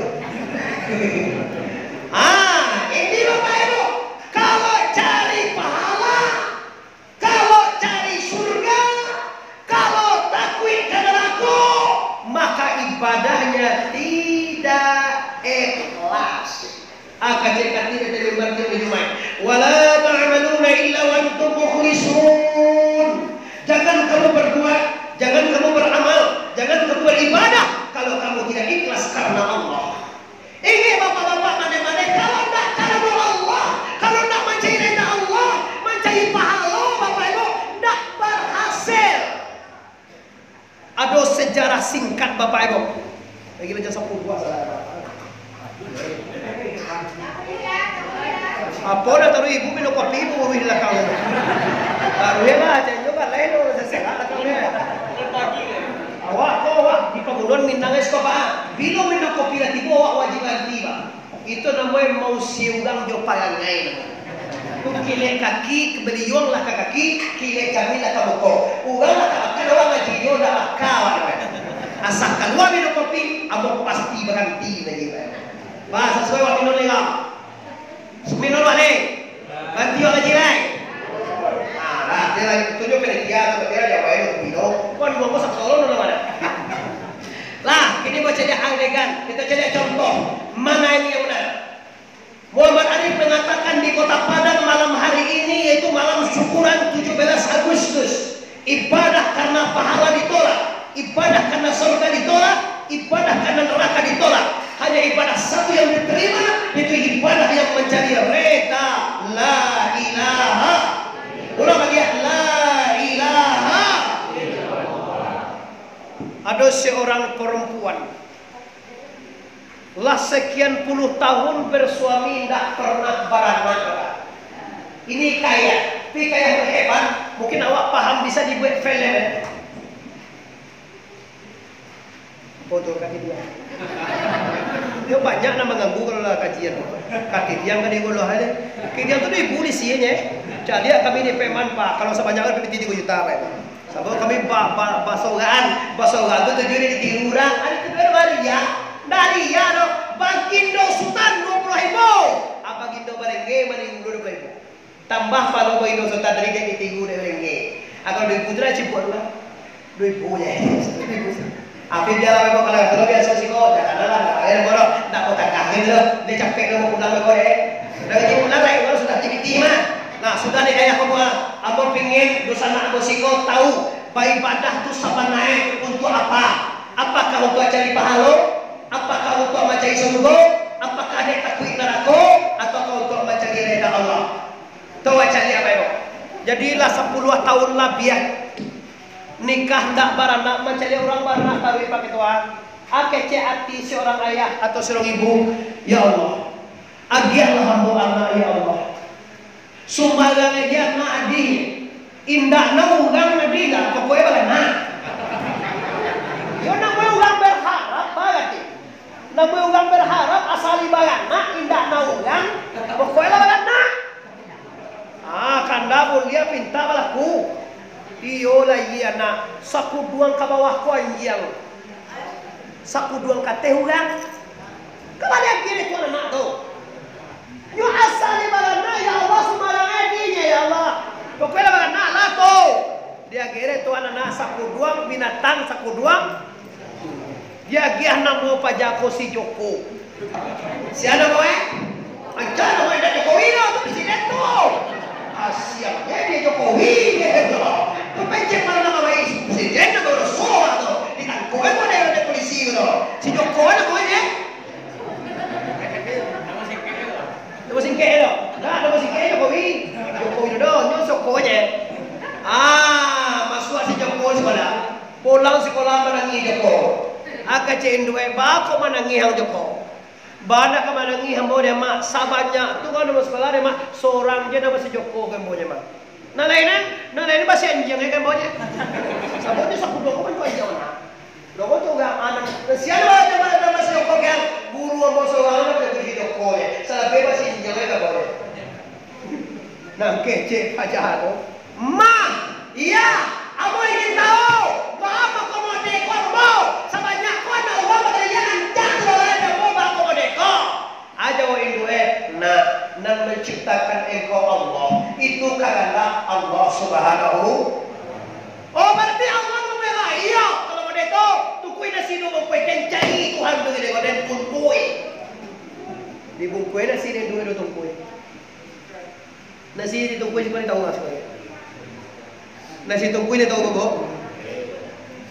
Ah, ini Bapak Ibu, kalau cari pahala, kalau cari surga, kalau takuik ka narako, maka ibadahnya tidak ikhlas. Ah, kacil-kacil kata mimbar tiap hari Jumaik. "Wala ta'maluna illa wa antum mukhlisun." Jangan kamu berbuat, jangan kamu beramal, jangan kamu beribadah kalau kamu tidak ikhlas karena Allah. Ingat, bapak-bapak, mane-mane, kalau ndak karena Allah, kalau ndak mancari rida Allah, mancari pahalo, Bapak Ibu, ndak berhasil. Ado sejarah singkat, Bapak Ibu. Lagi baca sapu dua salah. Apo lah taruh ibu minum kopi, ibu wih lah kau. Taruh ya lah, jangan juga lain orang seserak lah kau ya. Awak ko, awak di pagunuan Minang es ko, Pak. Bilo minum kopi lah tibo, awak wajib ganti, Pak. Itu namonyo mausia urang jo parangai namonyo. Tu kilek kaki, baliuang lah ka kaki, kilek camin lah ka muko. Urang lah ka makan, urang ngaji jo ndak makan awak namonyo. Asa kalua minum kopi, ambo pasti baranti ngaji. Bah, sasuai wak minum ni, Bang. Minum wak ni. Baranti wak ngaji lai. Nah, lah, dia lagi tunjuk panitia tu, dia aja wae minum. Kau di bungkus satu tolong dulu mana? Lah, kini buat caliak adegan, kita caliak contoh. Mana ini yang benar? Muhammad Arif mengatakan di Kota Padang malam hari ini, yaitu malam syukuran tujuh belas Agustus, ibadah karena pahala ditolak, ibadah karena surga ditolak, ibadah karena neraka ditolak. Hanya ibadah satu yang diterima, yaitu ibadah yang mencari reda. La ilaha. Ulang lagi ya, la ilaha. Ada seorang perempuan lah sekian puluh tahun bersuami, ndak pernah baranak. Ini kaya, tapi kaya hebat. Mungkin awak paham, bisa dibuat film, ya. Foto kaki dia. Dia banyak nak mengganggu kalau lah kajian. Kaki dia nggak digoloh aja. Kaki dia tu ibu di sini, ya. Jadi kami di Peman, Pak, kalau sebanyak kan tiga juta, Pak. Sabab kami ba-, ba-, basorakan, basorakan tu tujuan ditiru urang. Ado tu baru baria, ndak ria doh. Bagindo Sutan dua puluh ribu. Ah, Bagindo Barengge mani dua puluh ribu. Tambah palo Bagindo Sutan tadi dek ditiru dek Barengge. Ah, kalau duo ribu tu lah cukup lah. Duo ribu je. Duo ribu. Tapi bialah memang kalau, kalau biaso siko, janganlah, ndak payah bodoh, ndak kau tagah gitu loh. Dia capek lah mau pulang kau deh. Dah gaji pulang lah, kalau sudah T V T mah. Nah, sudah dek ayah kau buat. Ambo pingin dunsanak ambo siko tahu, baibadah tu sabanae untuak apa? Apakah untuak cari pahalo? Apakah untuak mancari sarugo? Apakah dek takuik narako? Ataukah untuak mancari reda Allah? Tu awak cari apa, Ibu? Jadi lah sapuluah tahun labiah nikah ndak baranak, mancari urang baranak taruih pakai tuan. Ah, kecek ati seorang ayah atau seorang ibu, "Ya Allah, agiahlah ambo anak, ya Allah." Sumbarang aja anak adi. Indak na urang adi lah, pokoknya baranak. Yo, namuah urang berharap, barati. Namuah urang berharap, asali baranak, indak na urang, pokoknya lah baranak. Ah, kanda buliah pinta balaku. Iyo lah, iya nak, sakuduang ka bawah ko anjiang. Sakuduang ka ateh urang. Ka baliak agiah dek Tuhan anak tu. Nyo asal di baranak, ya Allah, sumbarang adinyo, ya Allah. Pokoknya baranak lah tu. Diagiah dek Tuhan anak sakuduang, binatang sakuduang. Diagiah namo paja ko si Joko. Sia namo, eh? Ancak namo indak Jokowi doh, tu presiden tu. Ah, siap je dia Jokowi, dia tu. Tu pencet malah nama baik presiden nama Rasul tu. Ditangkap eh, boleh oleh polisi tu. Si Joko nama eh? Nama singkek tu. Nah, nama singkek Jokowi. Jokowi tu doh, nyo Joko je. Ah, masuk si Joko sekolah. Pulang sekolah manangih Joko. Aka cek induak, bako manangih ang Joko. Bana ka manangih ambo deh, Mak. Sabanyak tu kan dalam sekolah deh, Mak. Sorang je nama si Joko ka ambo je, Mak. Nan lain, eh? Nan lain masih anjiang je ka ambo je. Sabab tu sakudo ko kan tu anjiang, Mak. Doko tu urang anak. Sian lah nama, nama si Joko kan? Guru ambo sorang lah, nama si Joko je. Salah bebas si anjiang je ka ambo je. Nan kecek paja tu. Ma, iya, ambo ingin tahu, baa mangko modeko ambo, sabanyak ko anak urang bagaya ancak tu lalai ambo, baa mangko modeko. Aja wo induak, nak, nan manciptakan engkau Allah, itu kahandak Allah Subhanahu. Oh, barati Allah nan mamerah, iyo, kalau modeko, tungkui nasi duo bungkuih, den cari Tuhan tu gini, den tungkui. Dibungkuih nasi den duo, duo tungkui. Nasi di tungkui siko ni tahu lah siko ni. Nasi tungkui ni tahu tu, Bo?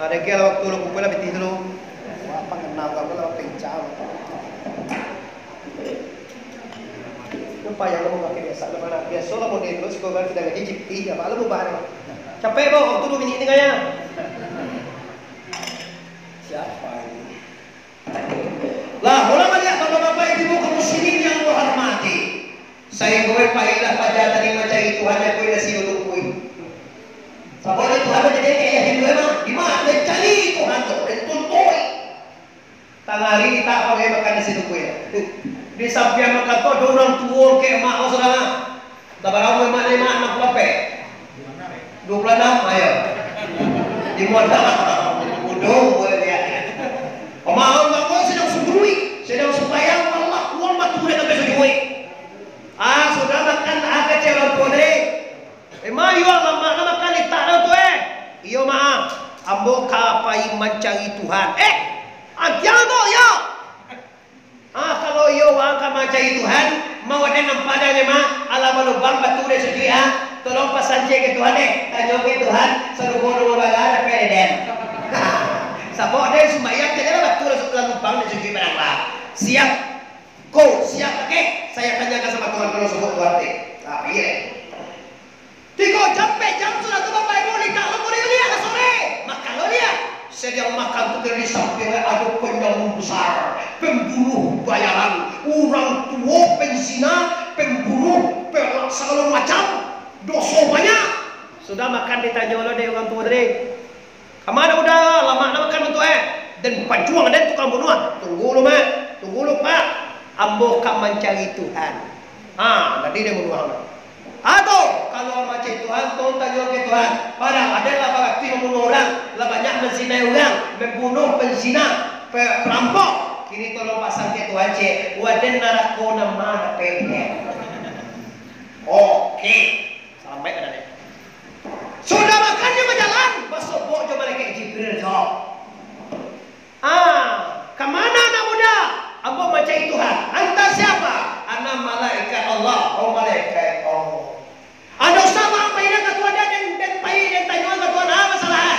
Ada kira waktu lo kumpul lah pitih tu lo. Wah, pangenal kau lah pincang. Lupa ya, kamu pakai biasa, mana? Biasa lah model tu, siko kan sudah gaji cipti, apa lo bubar. Capek, Bo, waktu dua minit ni kaya. Siapa ini? Lah, ulah baliak, bapak-bapak, ibu-ibu kaum muslimin yang ambo hormati. Sainggo pailah paja tadi mancari Tuhan, yang kuih nasi untuk kuih. Sabab Tuhan tu jadi kayak Hindu emang, di mana dia cari Tuhan tu, dia tuntui. Tangah hari kita pakai makan nasi untuk kuih. Di sampiang makan tu ada urang tuo kayak mak, saudara. Sabaraha umua mak ni, Mak? Anam puluah ampek? Duo puluah anam, ayo. Di muka udah boleh lihat. Pamahaman bapak sadang sujui, sadang sumbayang, Allah kuang batu dah sampai sujui. Ah, sudah makan, ah, kecil orang tua tadi. Eh, Ma, iyo, lamak nak makan, litak dah tu, eh. Iyo, Ma, ambo ka pai mancari Tuhan. Eh, antiang tu, iyo. Ah, kalau iyo waang ka mancari Tuhan, mau ado nan padanyo mah, alah balubang batu dek sujuik ah. Tolong pasancik ka Tuhan deh, tanyo ka Tuhan, sarugo duo bala dapek dek den. Sabab den sumbayang, janganlah batu lah lubang dek sujuik barang lah. Siap. Ko, siap, oke? Saya tanyakan sama Tuhan kalau sebut Tuhan deh. Ah, iya. Tigo jam, ampek jam sudah tu, Bapak Ibu, litak lo, mulai liak lah sore. Makan lo liak. Sadiang makan tu dari samping ado penyamun besar, pembunuh bayaran, urang tuo, penzina, pembunuh, pe-, sagalo macam, doso banyak. Sudah makan ditanyo lo dek urang tuo tadi. Kama nak udah lamak nak makan tu, eh? Den pajuang den tukang bunuah. Tunggu lu, Mak. Tunggu lu, Pak. Ambo ka mancari Tuhan. Ha, tadi dia bunuah, Mak. Atau kalau mancari Tuhan, tolong tanyo ka Tuhan. Padahal ado lah barati mambunuah urang, lah banyak manzinai urang, mambunuah, penzina, pe-, perampok. Kini tolong pasang ka Tuhan, cek. Waden narako nama nak pendek. Oke. Salamaik ka dek. Sudah makan, nyo bajalan, basobok jo malaikat Jibril jo. Ah, ka mana anak muda? Ambo mancari Tuhan. Anta siapa? Ana malaikat Allah. Oh, malaikat Allah. Ado usah bang, pai ka Tuhan, den, den pai, den tanyo ka Tuhan, ah, masalah.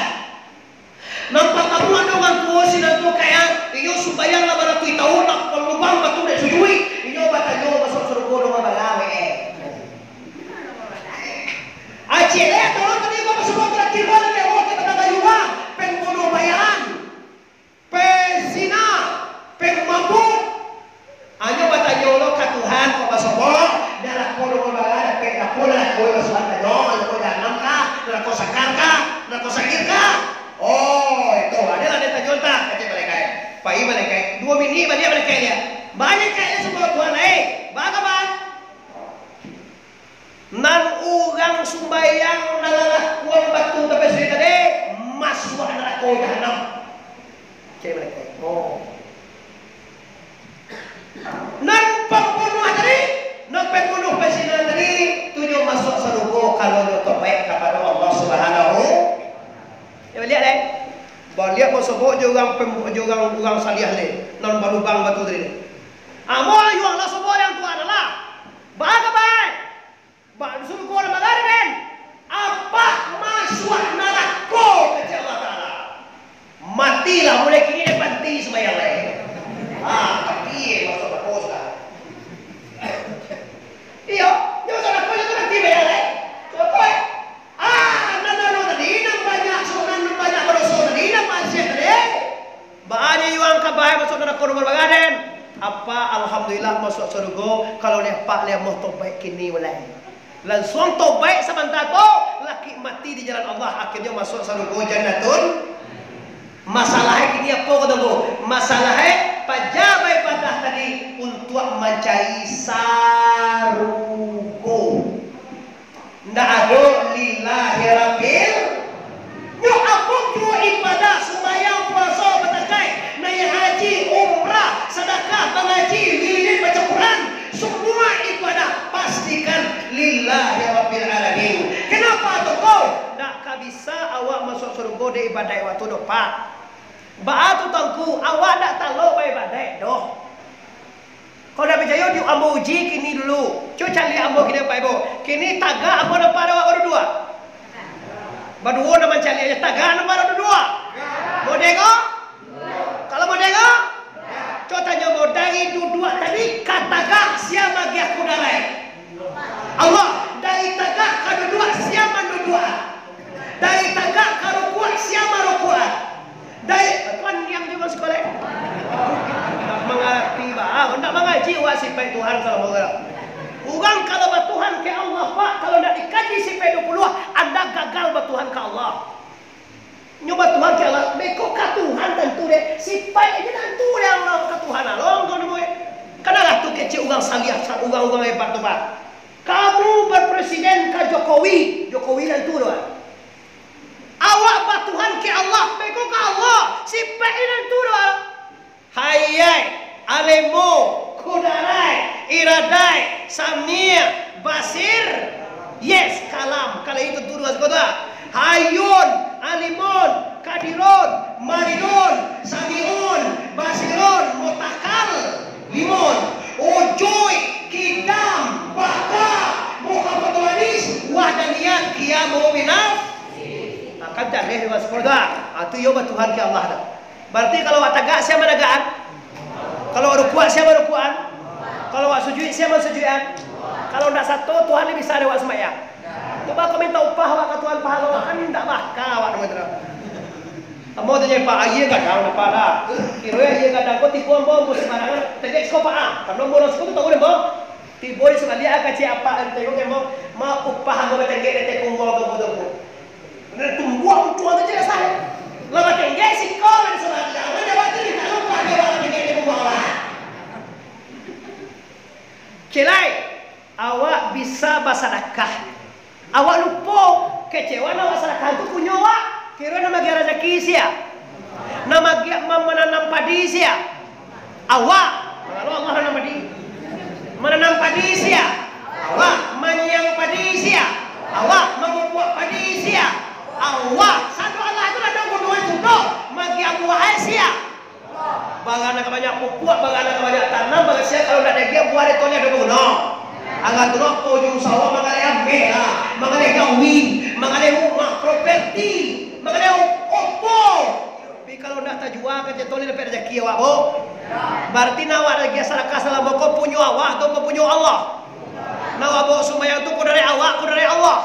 Nan partamo ado urang tuo sinan tu, kayak inyo sumbayang lah baratuih taun, lah palubang batu dek sujuik. Inyo batanyo masuak sarugo dengan bala, weh. Acilek, tolong tadi gua masuak terakhir balik, ya Allah, kita tak kayu bang. Pembunuh bayaran. Pes Mukmin ni baliak baliak kalian. Banyak kalian semua Tuhan, eh. Bagaimana? Nan urang sumbayang nan lalakuan batu tapi suri tadi, masuak narako jahanam. Cek malaikat. Oh. Nan pambunuah tadi, nan pambunuah pazina tadi, tu nyo masuak sarugo kalau nyo tobaik kapado Allah Subhanahu. Ya, baliak deh. Baliak basobok jo urang pem-, jo urang, urang saliah deh. Nan balubang batu tadi deh. Amo ayuang lah sobok yang Tuhan Allah. Bagaimana? Ba-, surugo nan bagari den, apak masuak narako, kecek Allah Taala. Matilah, mulai kini den banti sumbayang lai. Ah, tapi masuak narako sudah. Iyo, nyo masuak narako, nyo tu nanti bayar lai. Contoh, eh. Ah, nan anu tadi, nan banyak sunan, nan banyak badoso tadi, nan maksiat tadi. Baa nyo urang ka bae masuak narako nomor baraden? Apak, alhamdulillah, masuak sarugo, kalau lai apak lai amuah tobaik kini mulai. Lansuang tobaik sabanta tu, lakik mati di jalan Allah, akhirnyo masuak sarugo, Jannatun. Masalahnyo kini apo, katoku? Masalahnyo paja baibadah tadi untuak mancari sarugo. Ndak ado lillahi rabbil. Nyo apo juo ibadah, sumbayang, puaso, bazakat, naiak haji, umrah, sadakah, mangaji, wirid, baco Quran, samua ibadah pastikan lillahi rabbil alamin. Kenapa tu kau? Ndak ka bisa awak masuak sarugo dek ibadaik waktu doh, Pak. Baa tu, Tuanku, awak ndak talok baibadaik doh. Kalau ndak picayo, di ambo uji kini dulu. Cubo caliak ambo kini, Bapak Ibu. Kini tagak ambo nampak awak baduduak? Baduo nan mancaliak se, tagak nampak awak duduak? Model ko? Kalau model ko? Cubo tanyo ambo, dari duduak tadi ka tagak, sia magiah kudarai? Allah. Dari tagak ka duduak, sia manduduak? Dari tagak ka rukuak, sia marukuak? Dari, Tuan diam juo sikolah. Mangarati, bah. Ah, ndak mangaji awak sipaik Tuhan salamo ko. Urang kalau batuhan ka Allah, Pak, kalau ndak dikaji sipaik duo puluah, anda gagal batuhan ka Allah. Nyo batuhan ka Allah, beko ka Tuhan tantu deh. Sipaik aja tantu deh Allah ka Tuhan. Along kau nemu, eh. Kan lah tu kecek urang saliah, urang-urang hebat tu, Pak. Kamu berpresiden ka Jokowi, Jokowi tantu tu, Pak. Awak batuhan ka Allah, beko ka Allah, sipaik inyo tu doh. Hayai, Alemo, Kudarai, Iradai, Samia, Basir, yes, Kalam, kalau itu tu doh siko tu. Hayun, Alimun, Kadirun, Maridun, Samiun, Basirun, Mutakal, Limun, Ujui, Kidam, Baka, Muhammad Wanis, Wahdaniyah, Kiamu Binaf. Nah, kan jareh di Mas Polda. Ah, tu yo batuhan ka Allah dah. Berarti kalau awak tagak, sia managakan? Kalau awak rukuak, sia marukuakan? Kalau awak sujuik, sia mansujuikan? Kalau ndak sato, Tuhan ni bisa dek awak sumbayang. Cubo kau minta upah awak ka Tuhan, pahalo awak kan ndak baka awak namo tu. Ambo tanyo, Pak, aia gadang napa lah? Kiro aia gadang ko tibo ambo, ambo sumbarangan, tengek siko, Pak, ah. Karano ambo urang siko tu tahu deh, ambo. Tibo di sabaliak, ah, kecek apak, kan tengok, ambo, ma upah ambo batenggek di tepung ambo tu, tu, tu. Nah, tumbuah muncul tu jelas lah. Lah batenggek siko, lah di sabaliak, ambo jawab tu, minta upah, ambo batenggek di tepung ambo lah. Cilai. Awak bisa basadakah. Awak lupo, kecewa nan awak sadakah tu punyo awak. Kiro nan magiah razaki sia? Nan magiah ma-, mananam padi sia? Awak. Kalau Allah nanam padi. Mananam padi sia? Awak. Manyiang padi sia? Awak. Mamupuak padi sia? Awak. Sado Allah tu lah ado guno itu doh. Magiah buah sia? Bara nan ka banyak pupuak, bara nan ka banyak tanam, bara sia kalau ndak diagiah buah di toleh ado baguno. Alah tu lah, ko jo usaho mangaleh ameh lah, mangaleh gawi, mangaleh rumah, properti, mangaleh opo. Tapi kalau ndak tajua ka cetoleh dapek rajaki awak, bo. Berarti nan awak agiah sadakah salamo ko punyo awak atau punyo Allah? Nan awak baok sumbayang tu ko dari awak, ko dari Allah?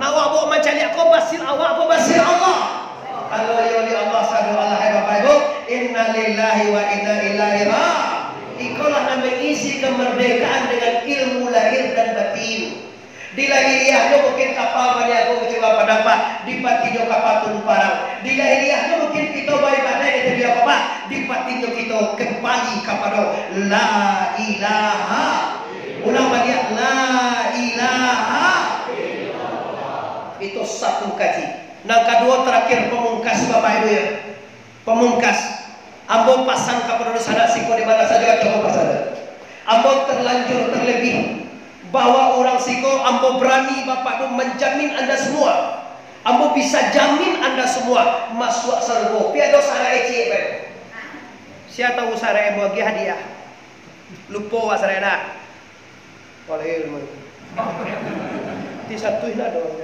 Nan awak baok mancaliak ko basil awak, ko basil Allah? Kalau iyo di Allah sado Allah, hai Bapak Ibu, inna lillahi wa inna ilaihi ra-, ikolah nan mangisi kamardekaan dengan ilmu lahir dan batin. Di lahiriahnyo mungkin kapal baniago kecewa pandapek, di batinnyo kapal turun parang. Di lahiriahnyo mungkin kito baibadah di tengah kapal, di batinnyo kito gempa kapado la ilaha. Ulang baliak, la ilaha. Itu satu kaji. Nan kaduo tarakhir, pamungkas, Bapak Ibu, ya. Pamungkas, ambo pasan kapado dunsanak siko di mana sajo ambo pasan. Ambo terlanjur terlebih bahwa urang siko ambo berani Bapak Ibu menjamin anda semua. Ambo bisa jamin anda semua masuak sarugo. Pi ado sarae ciek, Bapak Ibu. Sia tahu sarae ambo agiah hadiah. Lupo awak sarae dah. Oleh ilmu. Ti satu nak doh.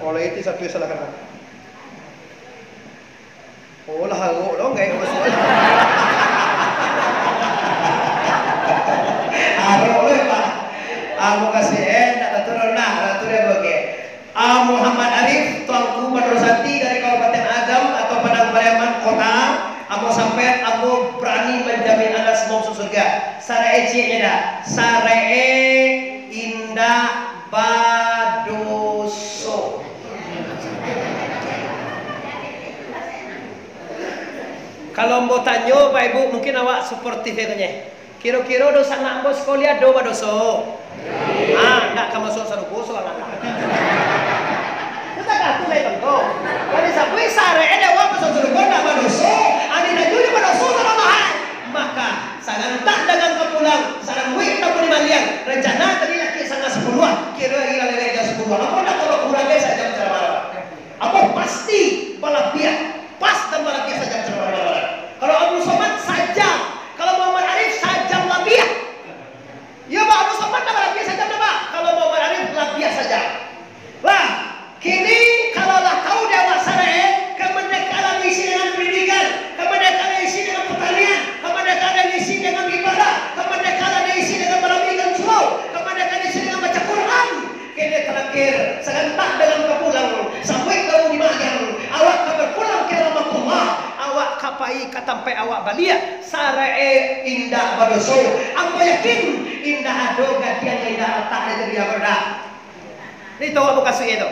Oleh ti satu salah kata. Oh, lah arok lo, nggak ikut masuk. Arok lo, Pak. Ah, makasih, eh, nak turun nak, nak turun, oke. Ah, Muhammad Arif, Tuanku Madrasati dari Kabupaten Agam atau Padang Pariaman Kota, ambo sampaian, ambo barani manjamin anda semua masuk surga. Sarae cieknyo dah, sarae indak badoso. Kalau ambo tanyo, Bapak Ibu, mungkin awak suportif ya, konye. Kiro-kiro dunsanak ambo siko lai ado badoso? Ah, ndak ka masuak sarugo surang Allah. Kita katu lai bangko. Kalau disabuik sarae dek awak masuak sarugo ndak badoso. Adi tanyo nyo badoso samo mahal. Maka, sagantak dangan ka pulang, sarambuik tamu di maliang. Rencana tadi lah kek satangah sapuluah, kiro ilang lewat jam sapuluah. Apo ndak kalau kurang dari sajam ceramah? Apo pasti balabiah, pas dan balabiah sajam ceramah di Barat. Kalau Abdul Somad sajam, kalau Muhammad Arif sajam labiah. Yo, Pak, Abdul Somad dah balabiah sajam dah, Pak. Kalau Muhammad Arif labiah sajam. Lah, kini kalau lah tahu di awak sarae, kamerdekaanlah isi dengan pendidikan, kamerdekaanlah isi dengan pertanian, kamerdekaanlah isi dengan ibadah, kamerdekaanlah isi dengan barami ikan surau, kamerdekaanlah isi dengan baca Quran. Kini tarakhir, sagantak dangan ka pulang, sabuik lalu di maliang, awak ka bapulang ka rahmatullah, awak ka pai ka tampaik awak baliak, sarae indak badoso. Ambo yakin, indak ado gadiang nan indak ratak di dunia ko dah. Ni tahu apo kasuiknyo tu?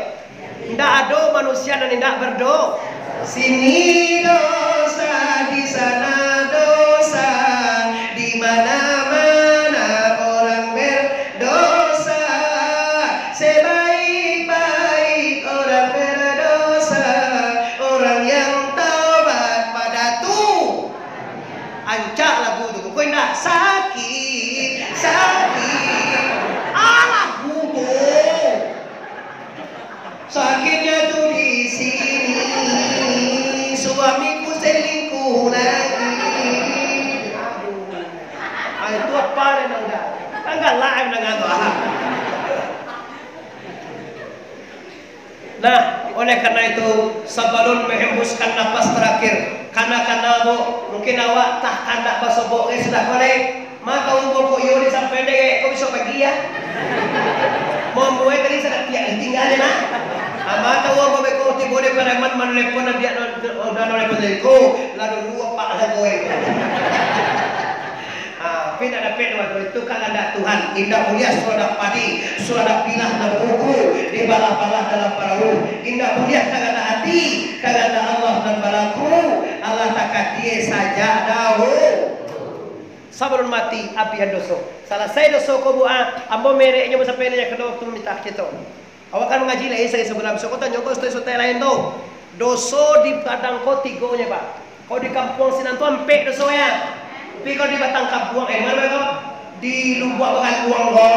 Indak ado manusia nan indak berdo-. Sini dosa, di sana dosa, di mana-mana orang berdosa. Sebaik-baik orang berdosa, orang yang taubat pada Tu-. Rancak lagu tu. Kok indak? Sakit, sakit. Ah, lagu tu. Sakitnya tu di sini, suamiku selingkuh lagi. Aduh. Ah, itu apa dia nak udah? Kan galak yang mendengar tu, ah. Nah, oleh karena itu, sabalun mahembuskan napas terakhir, kana-kana, Bu, mungkin awak tah kandak basobok, eh, sudah ko lai. Ma tau ambo ko iyo di sampai dek, ko bisuak pagi, ya. Mambuek tadi sakatiak tingga aja, nah. Ah, ma tau ambo beko tibo di pareman, manelepon, nan biak non, oh, udah manelepon tadi ko, lah dulu apak lah ko, eh. Ah, tapi indak dapek doh, itu kahandak Tuhan. Indak buliah suladah padi, suladah pilah nan buku, dibalah-balah dalam parahu. Indak buliah kahandak ati, kahandak Allah nan balaku. Allah takadia sajak dahulu. Sabalun mati, abihan doso. Salasai doso ko, Bu, ah, ambo mereknyo basampai nan kado waktu maminta kito. Awak kan mangaji lai sahari sabulan, bisuak ko tanyo ka ustaz-ustaz lain tu. Doso di Padang ko tigo nyo, Pak. Kalau di kampuang sinan tu ampek doso, ya. Tapi kalau di Batang Kabuang, eh, di mana ko? Di Lubuak Bagaluang ko.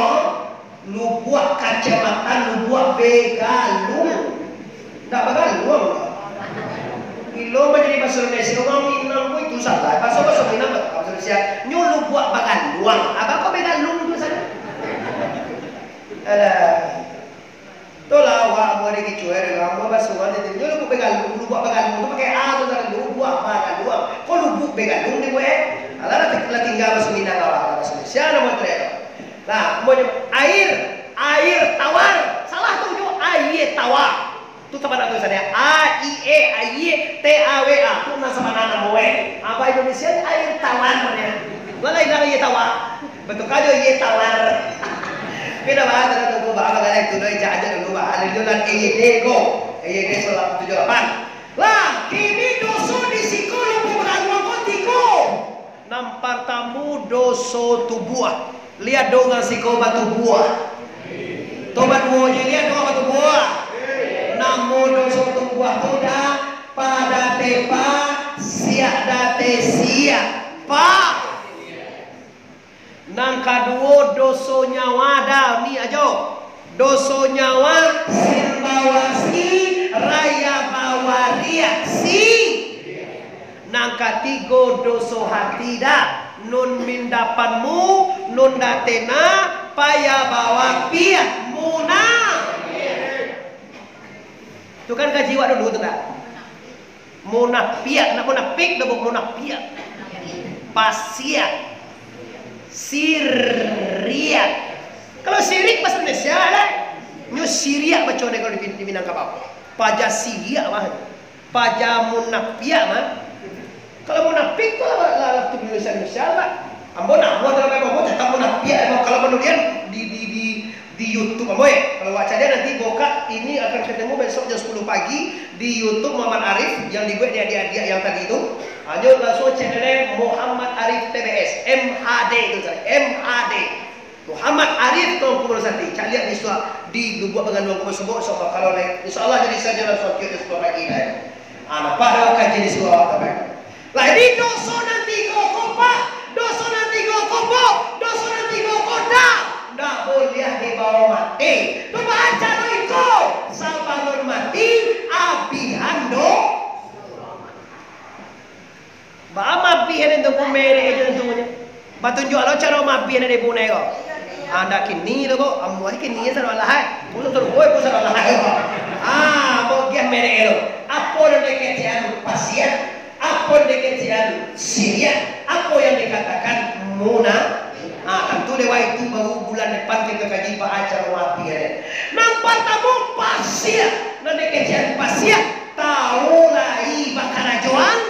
Lubuak Kacamatan Lubuak Begaluang. Ndak Bagaluang. Bilo manjadi bahasa Indonesia, urang Minang ko itu salah. Bahasa-bahasa Minang, bahasa Indonesia. Nyo Lubuak Bagaluang. Apo ko Begaluang tu salah? Alah. Tu lah, awak ambo ado kicuah, eh, ambo basuo tadi. Nyo Lubuak Begaluang, Lubuak Bagaluang tu pakai A tu tadi, Lubuak Bagaluang. Ko Lubuk Begaluang dibuek, eh? Alah, lah, lah tingga bahasa Minang awak, lah bahasa Indonesia namo tu, eh. Nah, ambo nyo air, air tawar. Salah tu nyo aia tawar. Tu sabana tulisannyo. A I E, aia, T A W A. Tu nan sabana namo, eh. Bahasa Indonesia ni air tawar nyo. Lah, lah ilang aia tawar. Batukar jo iye tawar. Beda banget, ada tunggu, bah, abang ada itu, doh, ijak aja dulu, bah. Ada dulu, nan E Y D ko. E Y D seratus tujuh lapan. Lah, kini doso di siko Lubuak Bagaluang ko tigo. Nah, Partamo, doso tubuah. Liek do urang siko batubuah. Tobat duo je, liek do urang batubuah. Namo doso tubuah tu dah, pa date pa, siak date siak. Pa. Nan kaduo, doso nyawa, dah, ni ajo. Doso nyawa, sin bawasi, raya bawariak, si. Nan katigo, doso hati, dah. Nun mindapanmu, nun datena, paya bawapiak, muna. Tu kan kaji wak dulu tu, ndak? Munapiak, ndak munapik, ndak munapiak. Pasiak. Siriak. Kalau sirik bahasa Indonesia lah. Nyo siriak baco deh kalau di, di Minangkabau. Paja siriak mah. Paja munapiak mah. Kalau munapik tu lah, lah, lah tu Indonesia, Indonesia lah. Ambo nak buat dalam ambo, tetap munapiak ambo. Kalau manulian di, di, di, di YouTube ambo, eh. Kalau wak caliak nanti bokak ini akan ketemu besok jam sepuluh pagi di YouTube Muhammad Arif yang dibuat di adik-adik yang tadi itu. Hanyo langsung channelnya Muhammad Arif T B S, M H D itu cari, M H D. Muhammad Arif Tuanku Manusatik, caliak di suak, di Lubuak Baganduang Kubon Sumbuak, insyaallah kalau naik. Insyaallah jadi sajo langsung kiok di sepuluh pagi, eh. Ah, nampak dah kaji di suak, apa? Lah, jadi doso nan tigo ko, Pak, doso nan tigo ko, Pak, doso nan tigo ko, dah, ndak buliah dibawa mati. Tu bacaro iko, sabalun mati, abihan do. Baa mabihan tu, ku merek aja tu. Batunjuak lo caro mabihan dari punai ko. Ah, ndak kini tu ko, amuah kini ya, saruah lahai. Pulang saruah, oi, pulang saruah lahai ko. Ah, bogiah merek lo. Apo nan dikecekan pasiak? Apo nan dikecekan siriak? Apo yang dikatakan muna? Ah, tantu lewat itu baru bulan depan kita kaji baa caro mabihan. Nan partamo pasiak, nan dikecekan pasiak, tau lai bakarajoan.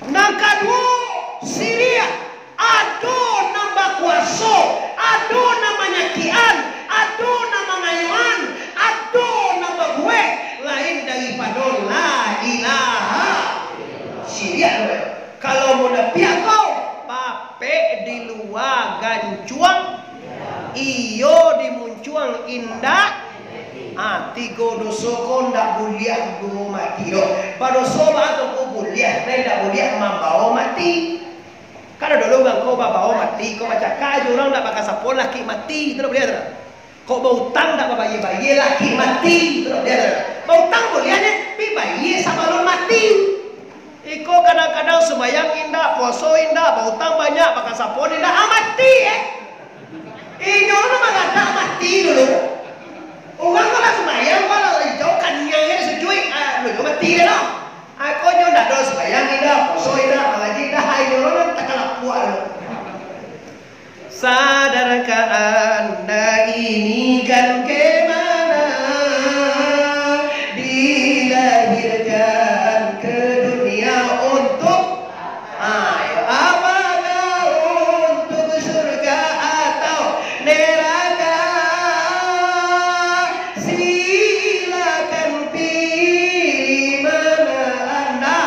Nan kaduo, siriak. Ado nan bakuaso, ado nan manyakikan, ado nan mangayoan, ado nan babuek lain daripado la ilaha. Siriak tu, eh. Kalau munapiak ko, papek di lua gancuang, iyo di muncuang indak. Ah, tigo doso ko ndak buliah duo mati doh. Badoso baa tu ko buliah, tapi ndak buliah mambawo mati. Kan ado lo urang ko babawo mati, ko bacakak jo urang ndak bakasapo laki mati, itu ndak buliah tu. Ko bautang ndak babayia-bayia laki mati, itu ndak buliah tu. Bautang buliah nyo, tapi bayia sabalun mati. Iko kadang-kadang sumbayang indak, puaso indak, bautang banyak, bakasapo indak, ah, mati, eh. Inyo tu manggadak mati dulu. Urang ko lah sumbayang, ko lah hijau, kaniang je sujuik, ah, dulu mati dah lah. Ako nyo ndak ado sumbayang indak, puaso indak, mangaji indak, ah, inyo tu takalapuak dulu. Sadarkah anda ini kan ke mana? Dilahirkan ke dunia untuk, ayo, apakah untuk surga atau neraka? Silakan pilih mana anda.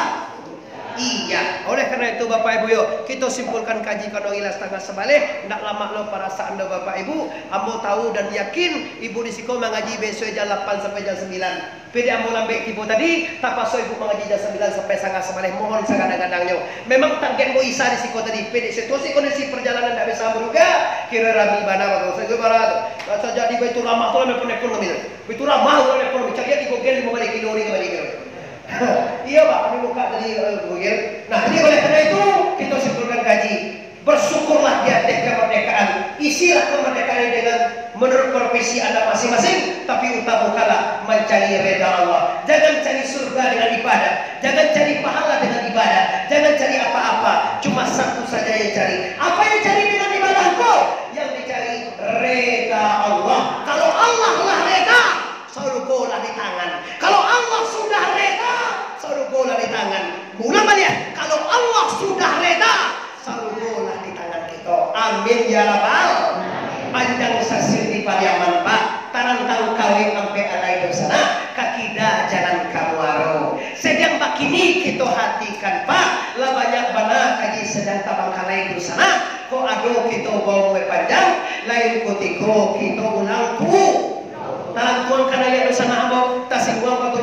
Iya, oleh karena itu, Bapak Ibu, yo, kito simpulkan kaji ka nongi lah satangah sabaleh, ndak lamak lo parasaan do Bapak Ibu. Ambo tahu dan yakin Ibu di siko mangaji bisuak jam lapan sampai jam sambilan. Tapi dek ambo lambek tibo tadi, tapaso Ibu mangaji jam sambilan sampai satangah sabaleh, mohon sagadang-gadangnyo. Memang target ambo Isa di siko tadi, tapi dek situasi kondisi perjalanan ndak bisa ambo duga, kiro rami bana, Bapak Ibu, sajo bara tu. Rasa jadi Baiturrahmah tu lah, nelpon-nelpon kami tu. Baiturrahmah tu lah, nelpon kami, caliak di Google, limo baleh kilo ni, limo baleh kilo. Iyo, Pak, kami buka tadi, eh, Google. Nah, jadi oleh karena itu, kita simpulkan kaji. Bersyukurlah di ateh kemerdekaan. Isilah kemerdekaan ini dengan menurut profesi Anda masing-masing, tapi utamakanlah mencari reda Allah. Jangan cari surga dengan ibadah. Jangan cari pahala dengan ibadah. Jangan cari apa-apa. Cuma satu saja yang cari. Apa yang cari dengan ibadah ko? Yang dicari reda Allah. Kalau Allah lah reda, sarugo lah di tangan. Kalau Allah sudah reda, sarugo lah di tangan. Ulang baliak, kalau Allah sudah reda, sarugo lah di tangan kito. Amin ya rabbal. Panjang sasir di Pariaman, Pak, tarantang kawin ampek alai dunsanak, ka kida jalan ka muaro. Sadang bakini kito hatikan, Pak, lah banyak bana sadang tabangkalai tu sana. Kok ado kito baumua panjang, lain kutiko kito ulang pu-, talantuang ka rakyat tu sana ambo, tasingguang kok